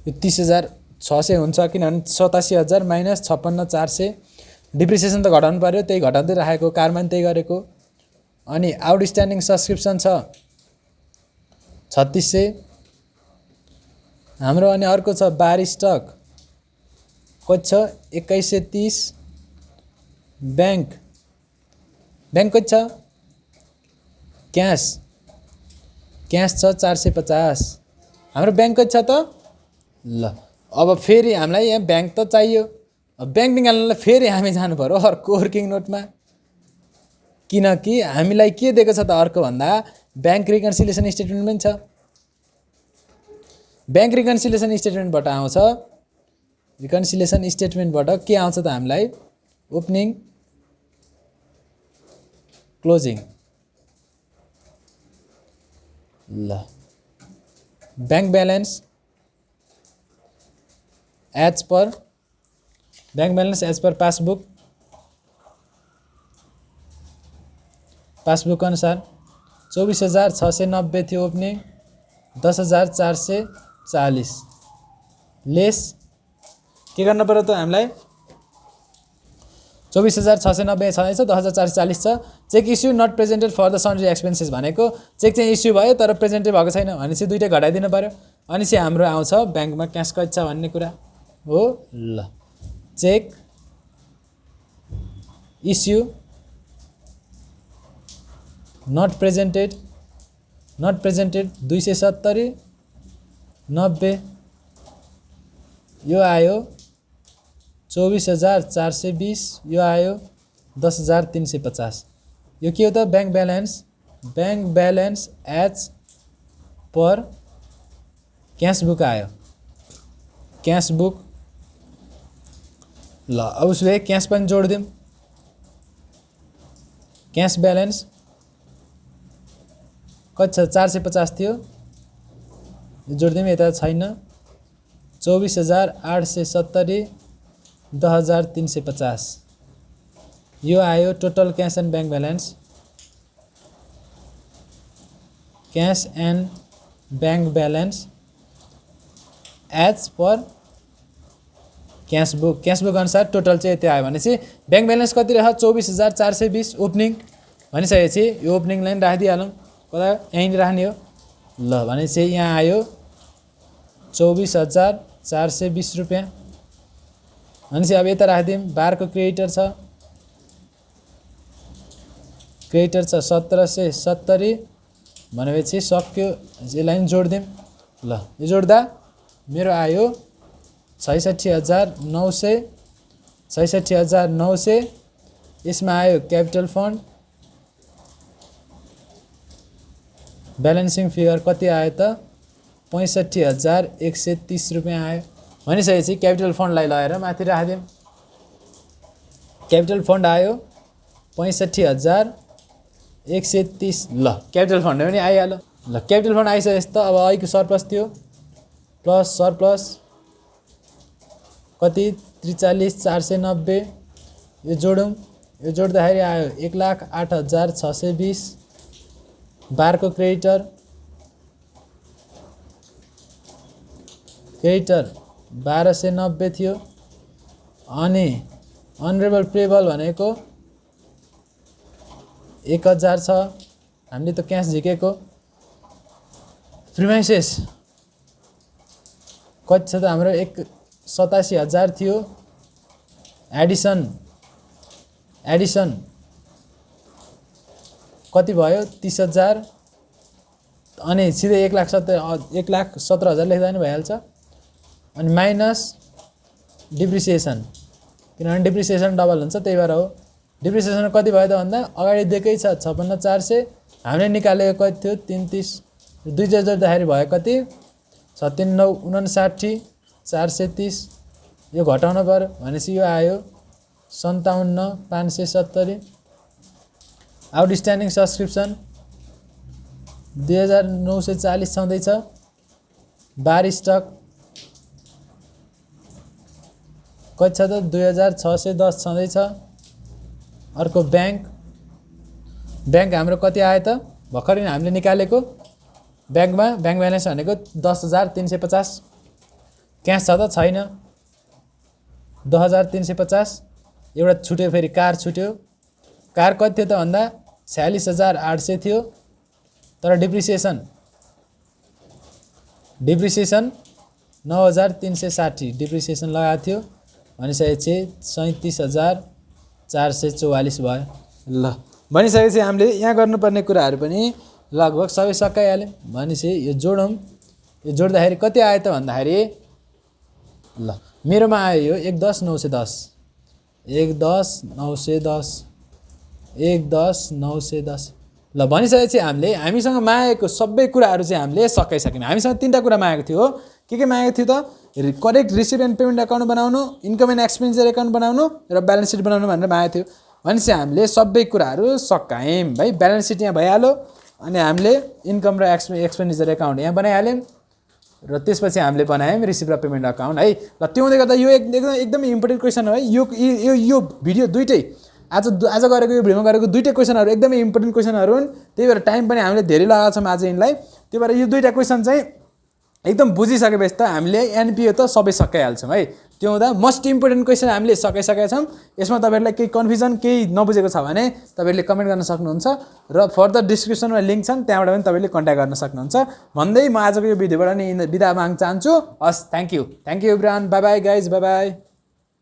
Speaker 1: यो 30,600 हुन्छ किनभने 87,000 माइनस 56,400 डिप्रिसिएसन त घटाउनु पर्यो त्यही घटाउँदै राखेको कारमा पनि त्यही गरेको अनि आउटस्ट्यान्डिङ सब्सक्रिप्सन छ 3,600 हाम्रो अनि अर्को छ बार स्टक कति छ 2,130 बैंक कति छ क्यास छ 450 हाम्रो बैंक कति छ त ल अब फेरि हामीलाई यहाँ बैंक त चाहियो अब बैंक निकाल्नलाई फेरि हामी जानु पर्यो अर्को वर्किङ नोटमा किनकि हामीलाई के दिएको छ त अर्को भन्दा बैंक रिकन्सिलिएसन स्टेटमेन्ट पनि छ बैंक रिकन्सिलिएसन स्टेटमेन्टबाट आउँछ रिकन्सिलिएसन स्टेटमेन्टबाट के आउँछ त हामीलाई ओपनिङ क्लोजिङ ल bank balance as per passbook अनुसार 24,690 थियो ओपनिङ 10,440 लेस के गर्न पर्यो त हामीलाई 24,690 छ 10,440 छ cheque issue not presented for the sundry expenses भनेको चेक चाहिँ इस्यु भयो तर प्रेजेन्टै भएको छैन भनेपछि दुईटै घटाइदिनु पर्यो अनि चाहिँ हाम्रो आउँछ ब्याङ्कमा क्यास कति छ भन्ने कुरा हो ल चेक इस्यु नट प्रेजेन्टेड 270 90 यो आयो 24,420 यो आयो 10,350 यो के हो त bank balance as per cash book आयो क्यास बुक ल अब उसले क्यास पनि जोडिदिउँ क्यास ब्यालेन्स कति छ 450 थियो जोडिदिउँ यता छैन 24,870 10,350 यो आयो total cash and bank balance cash and bank balance as per cash book अनुसार टोटल चाहिँ यति आयो भनेपछि ब्याङ्क ब्यालेन्स कति रह्यो 24,420 ओपनिङ भनिसकेपछि यो ओपनिङ लाइन राखिदिइहालौँ कता यहीँ राख्ने हो ल भनेपछि यहाँ आयो 24,420 रुपियाँ भनेपछि अब यता राखिदिउँ 12 को क्रेडिटर छ 1770 भनेपछि सक्यो यसलाई पनि जोड्दिउँ ल यो जोड्दा मेरो आयो 66900 यसमा आयो क्यापिटल फन्ड ब्यालेन्सिङ फिगर कति आयो त 65130 रुपैयाँ आयो भनिसकेपछि क्यापिटल फन्डलाई लगाएर माथि राखिदिउँ क्यापिटल फन्ड आयो 65130 ल क्यापिटल फन्ड पनि आइहाल्यो ल क्यापिटल फन्ड आइसकेपछि त अब अहिलेको सरप्लस थियो प्लस सरप्लस कति 43490 यो जोडौँ यो जोड्दाखेरि आयो 1,08,620 12 को क्रेडिटर 1290 थियो अनि अनरेबल पेबल भनेको 1000 छ हामीले त क्यास झिकेको प्रिमाइसेस कति छ त हाम्रो 87,000 थियो एडिसन कति भयो 30,000 अनि सिधै 1,17,000 लेख्दा पनि भइहाल्छ अनि माइनस डिप्रिसिएसन किनभने डिप्रिसिएसन डबल हुन्छ त्यही भएर हो डिप्रिसिएसन कति भयो त भन्दा अगाडि दिएकै छ 56,400 हामीले निकालेको कति थियो 33 दुई जोड्दाखेरि भयो कति 97,59,430 यो घटाउन पर्यो भनेपछि यो आयो 57,570 आउटस्ट्यान्डिङ सब्सक्रिप्सन 2,940 छँदैछ बार स्टक कति छ त 2,610 छँदैछ अर्को ब्याङ्क हाम्रो कति आयो त भर्खरै हामीले निकालेको ब्याङ्क ब्यालेन्स भनेको 10,350 क्यास छ त छैन 10,350 एउटा छुट्यो फेरि कार छुट्यो कार कति थियो त भन्दा 46,800 थियो तर डिप्रिसिएसन 9,360 डिप्रिसिएसन लगाएको थियो भनिसकेपछि 37,444 भयो ल भनिसकेपछि हामीले यहाँ गर्नुपर्ने कुराहरू पनि लगभग सबै सकाइहाल्यौँ भनेपछि यो जोडौँ यो जोड्दाखेरि कति आयो त भन्दाखेरि ल मेरोमा आयो यो 1,10,910 1,10,910 ल भनिसकेपछि हामीसँग मागेको सबै कुराहरू चाहिँ हामीले सकाइसक्यौँ हामीसँग 3टा कुरा मागेको थियो के मागेको थियो त correct receive and payment account बनाउनु इन्कम एन्ड एक्सपेन्डिचर एकाउन्ट बनाउनु र ब्यालेन्स सिट बनाउनु भनेर मागेको थियो भनेपछि हामीले सबै कुराहरू सकायौँ भाइ ब्यालेन्स सिट यहाँ भइहाल्यो अनि हामीले इन्कम र एक्सपेन्डिचर एकाउन्ट यहाँ बनाइहाल्यौँ र त्यसपछि हामीले बनायौँ रिसिभ र पेमेन्ट अकाउन्ट है ल त्यो हुँदै गर्दा यो एकदमै इम्पोर्टेन्ट क्वेसन हो है यो भिडियो दुइटै आज गरेको यो भिडियोमा गरेको दुइटै क्वेसनहरू एकदमै इम्पोर्टेन्ट क्वेसनहरू हुन् त्यही भएर टाइम पनि हामीले धेरै लगाएको छौँ आज यिनलाई त्यही भएर यो दुइटा क्वेसन चाहिँ एकदम बुझिसकेपछि त हामीले एनपिओ त सबै सकाइहाल्छौँ है त्यो हुँदा मोस्ट इम्पोर्टेन्ट क्वेसन हामीले सकाइसकेका छौँ यसमा तपाईँहरूलाई केही कन्फ्युजन केही नबुझेको छ भने तपाईँहरूले कमेन्ट गर्न सक्नुहुन्छ र फर्दर डिस्क्रिप्सनमा लिङ्क छन् त्यहाँबाट पनि तपाईँले कन्ट्याक्ट गर्न सक्नुहुन्छ भन्दै म आजको यो भिडियोबाट नि बिदा माग्न चाहन्छु हस् thank you everyone by by guys by by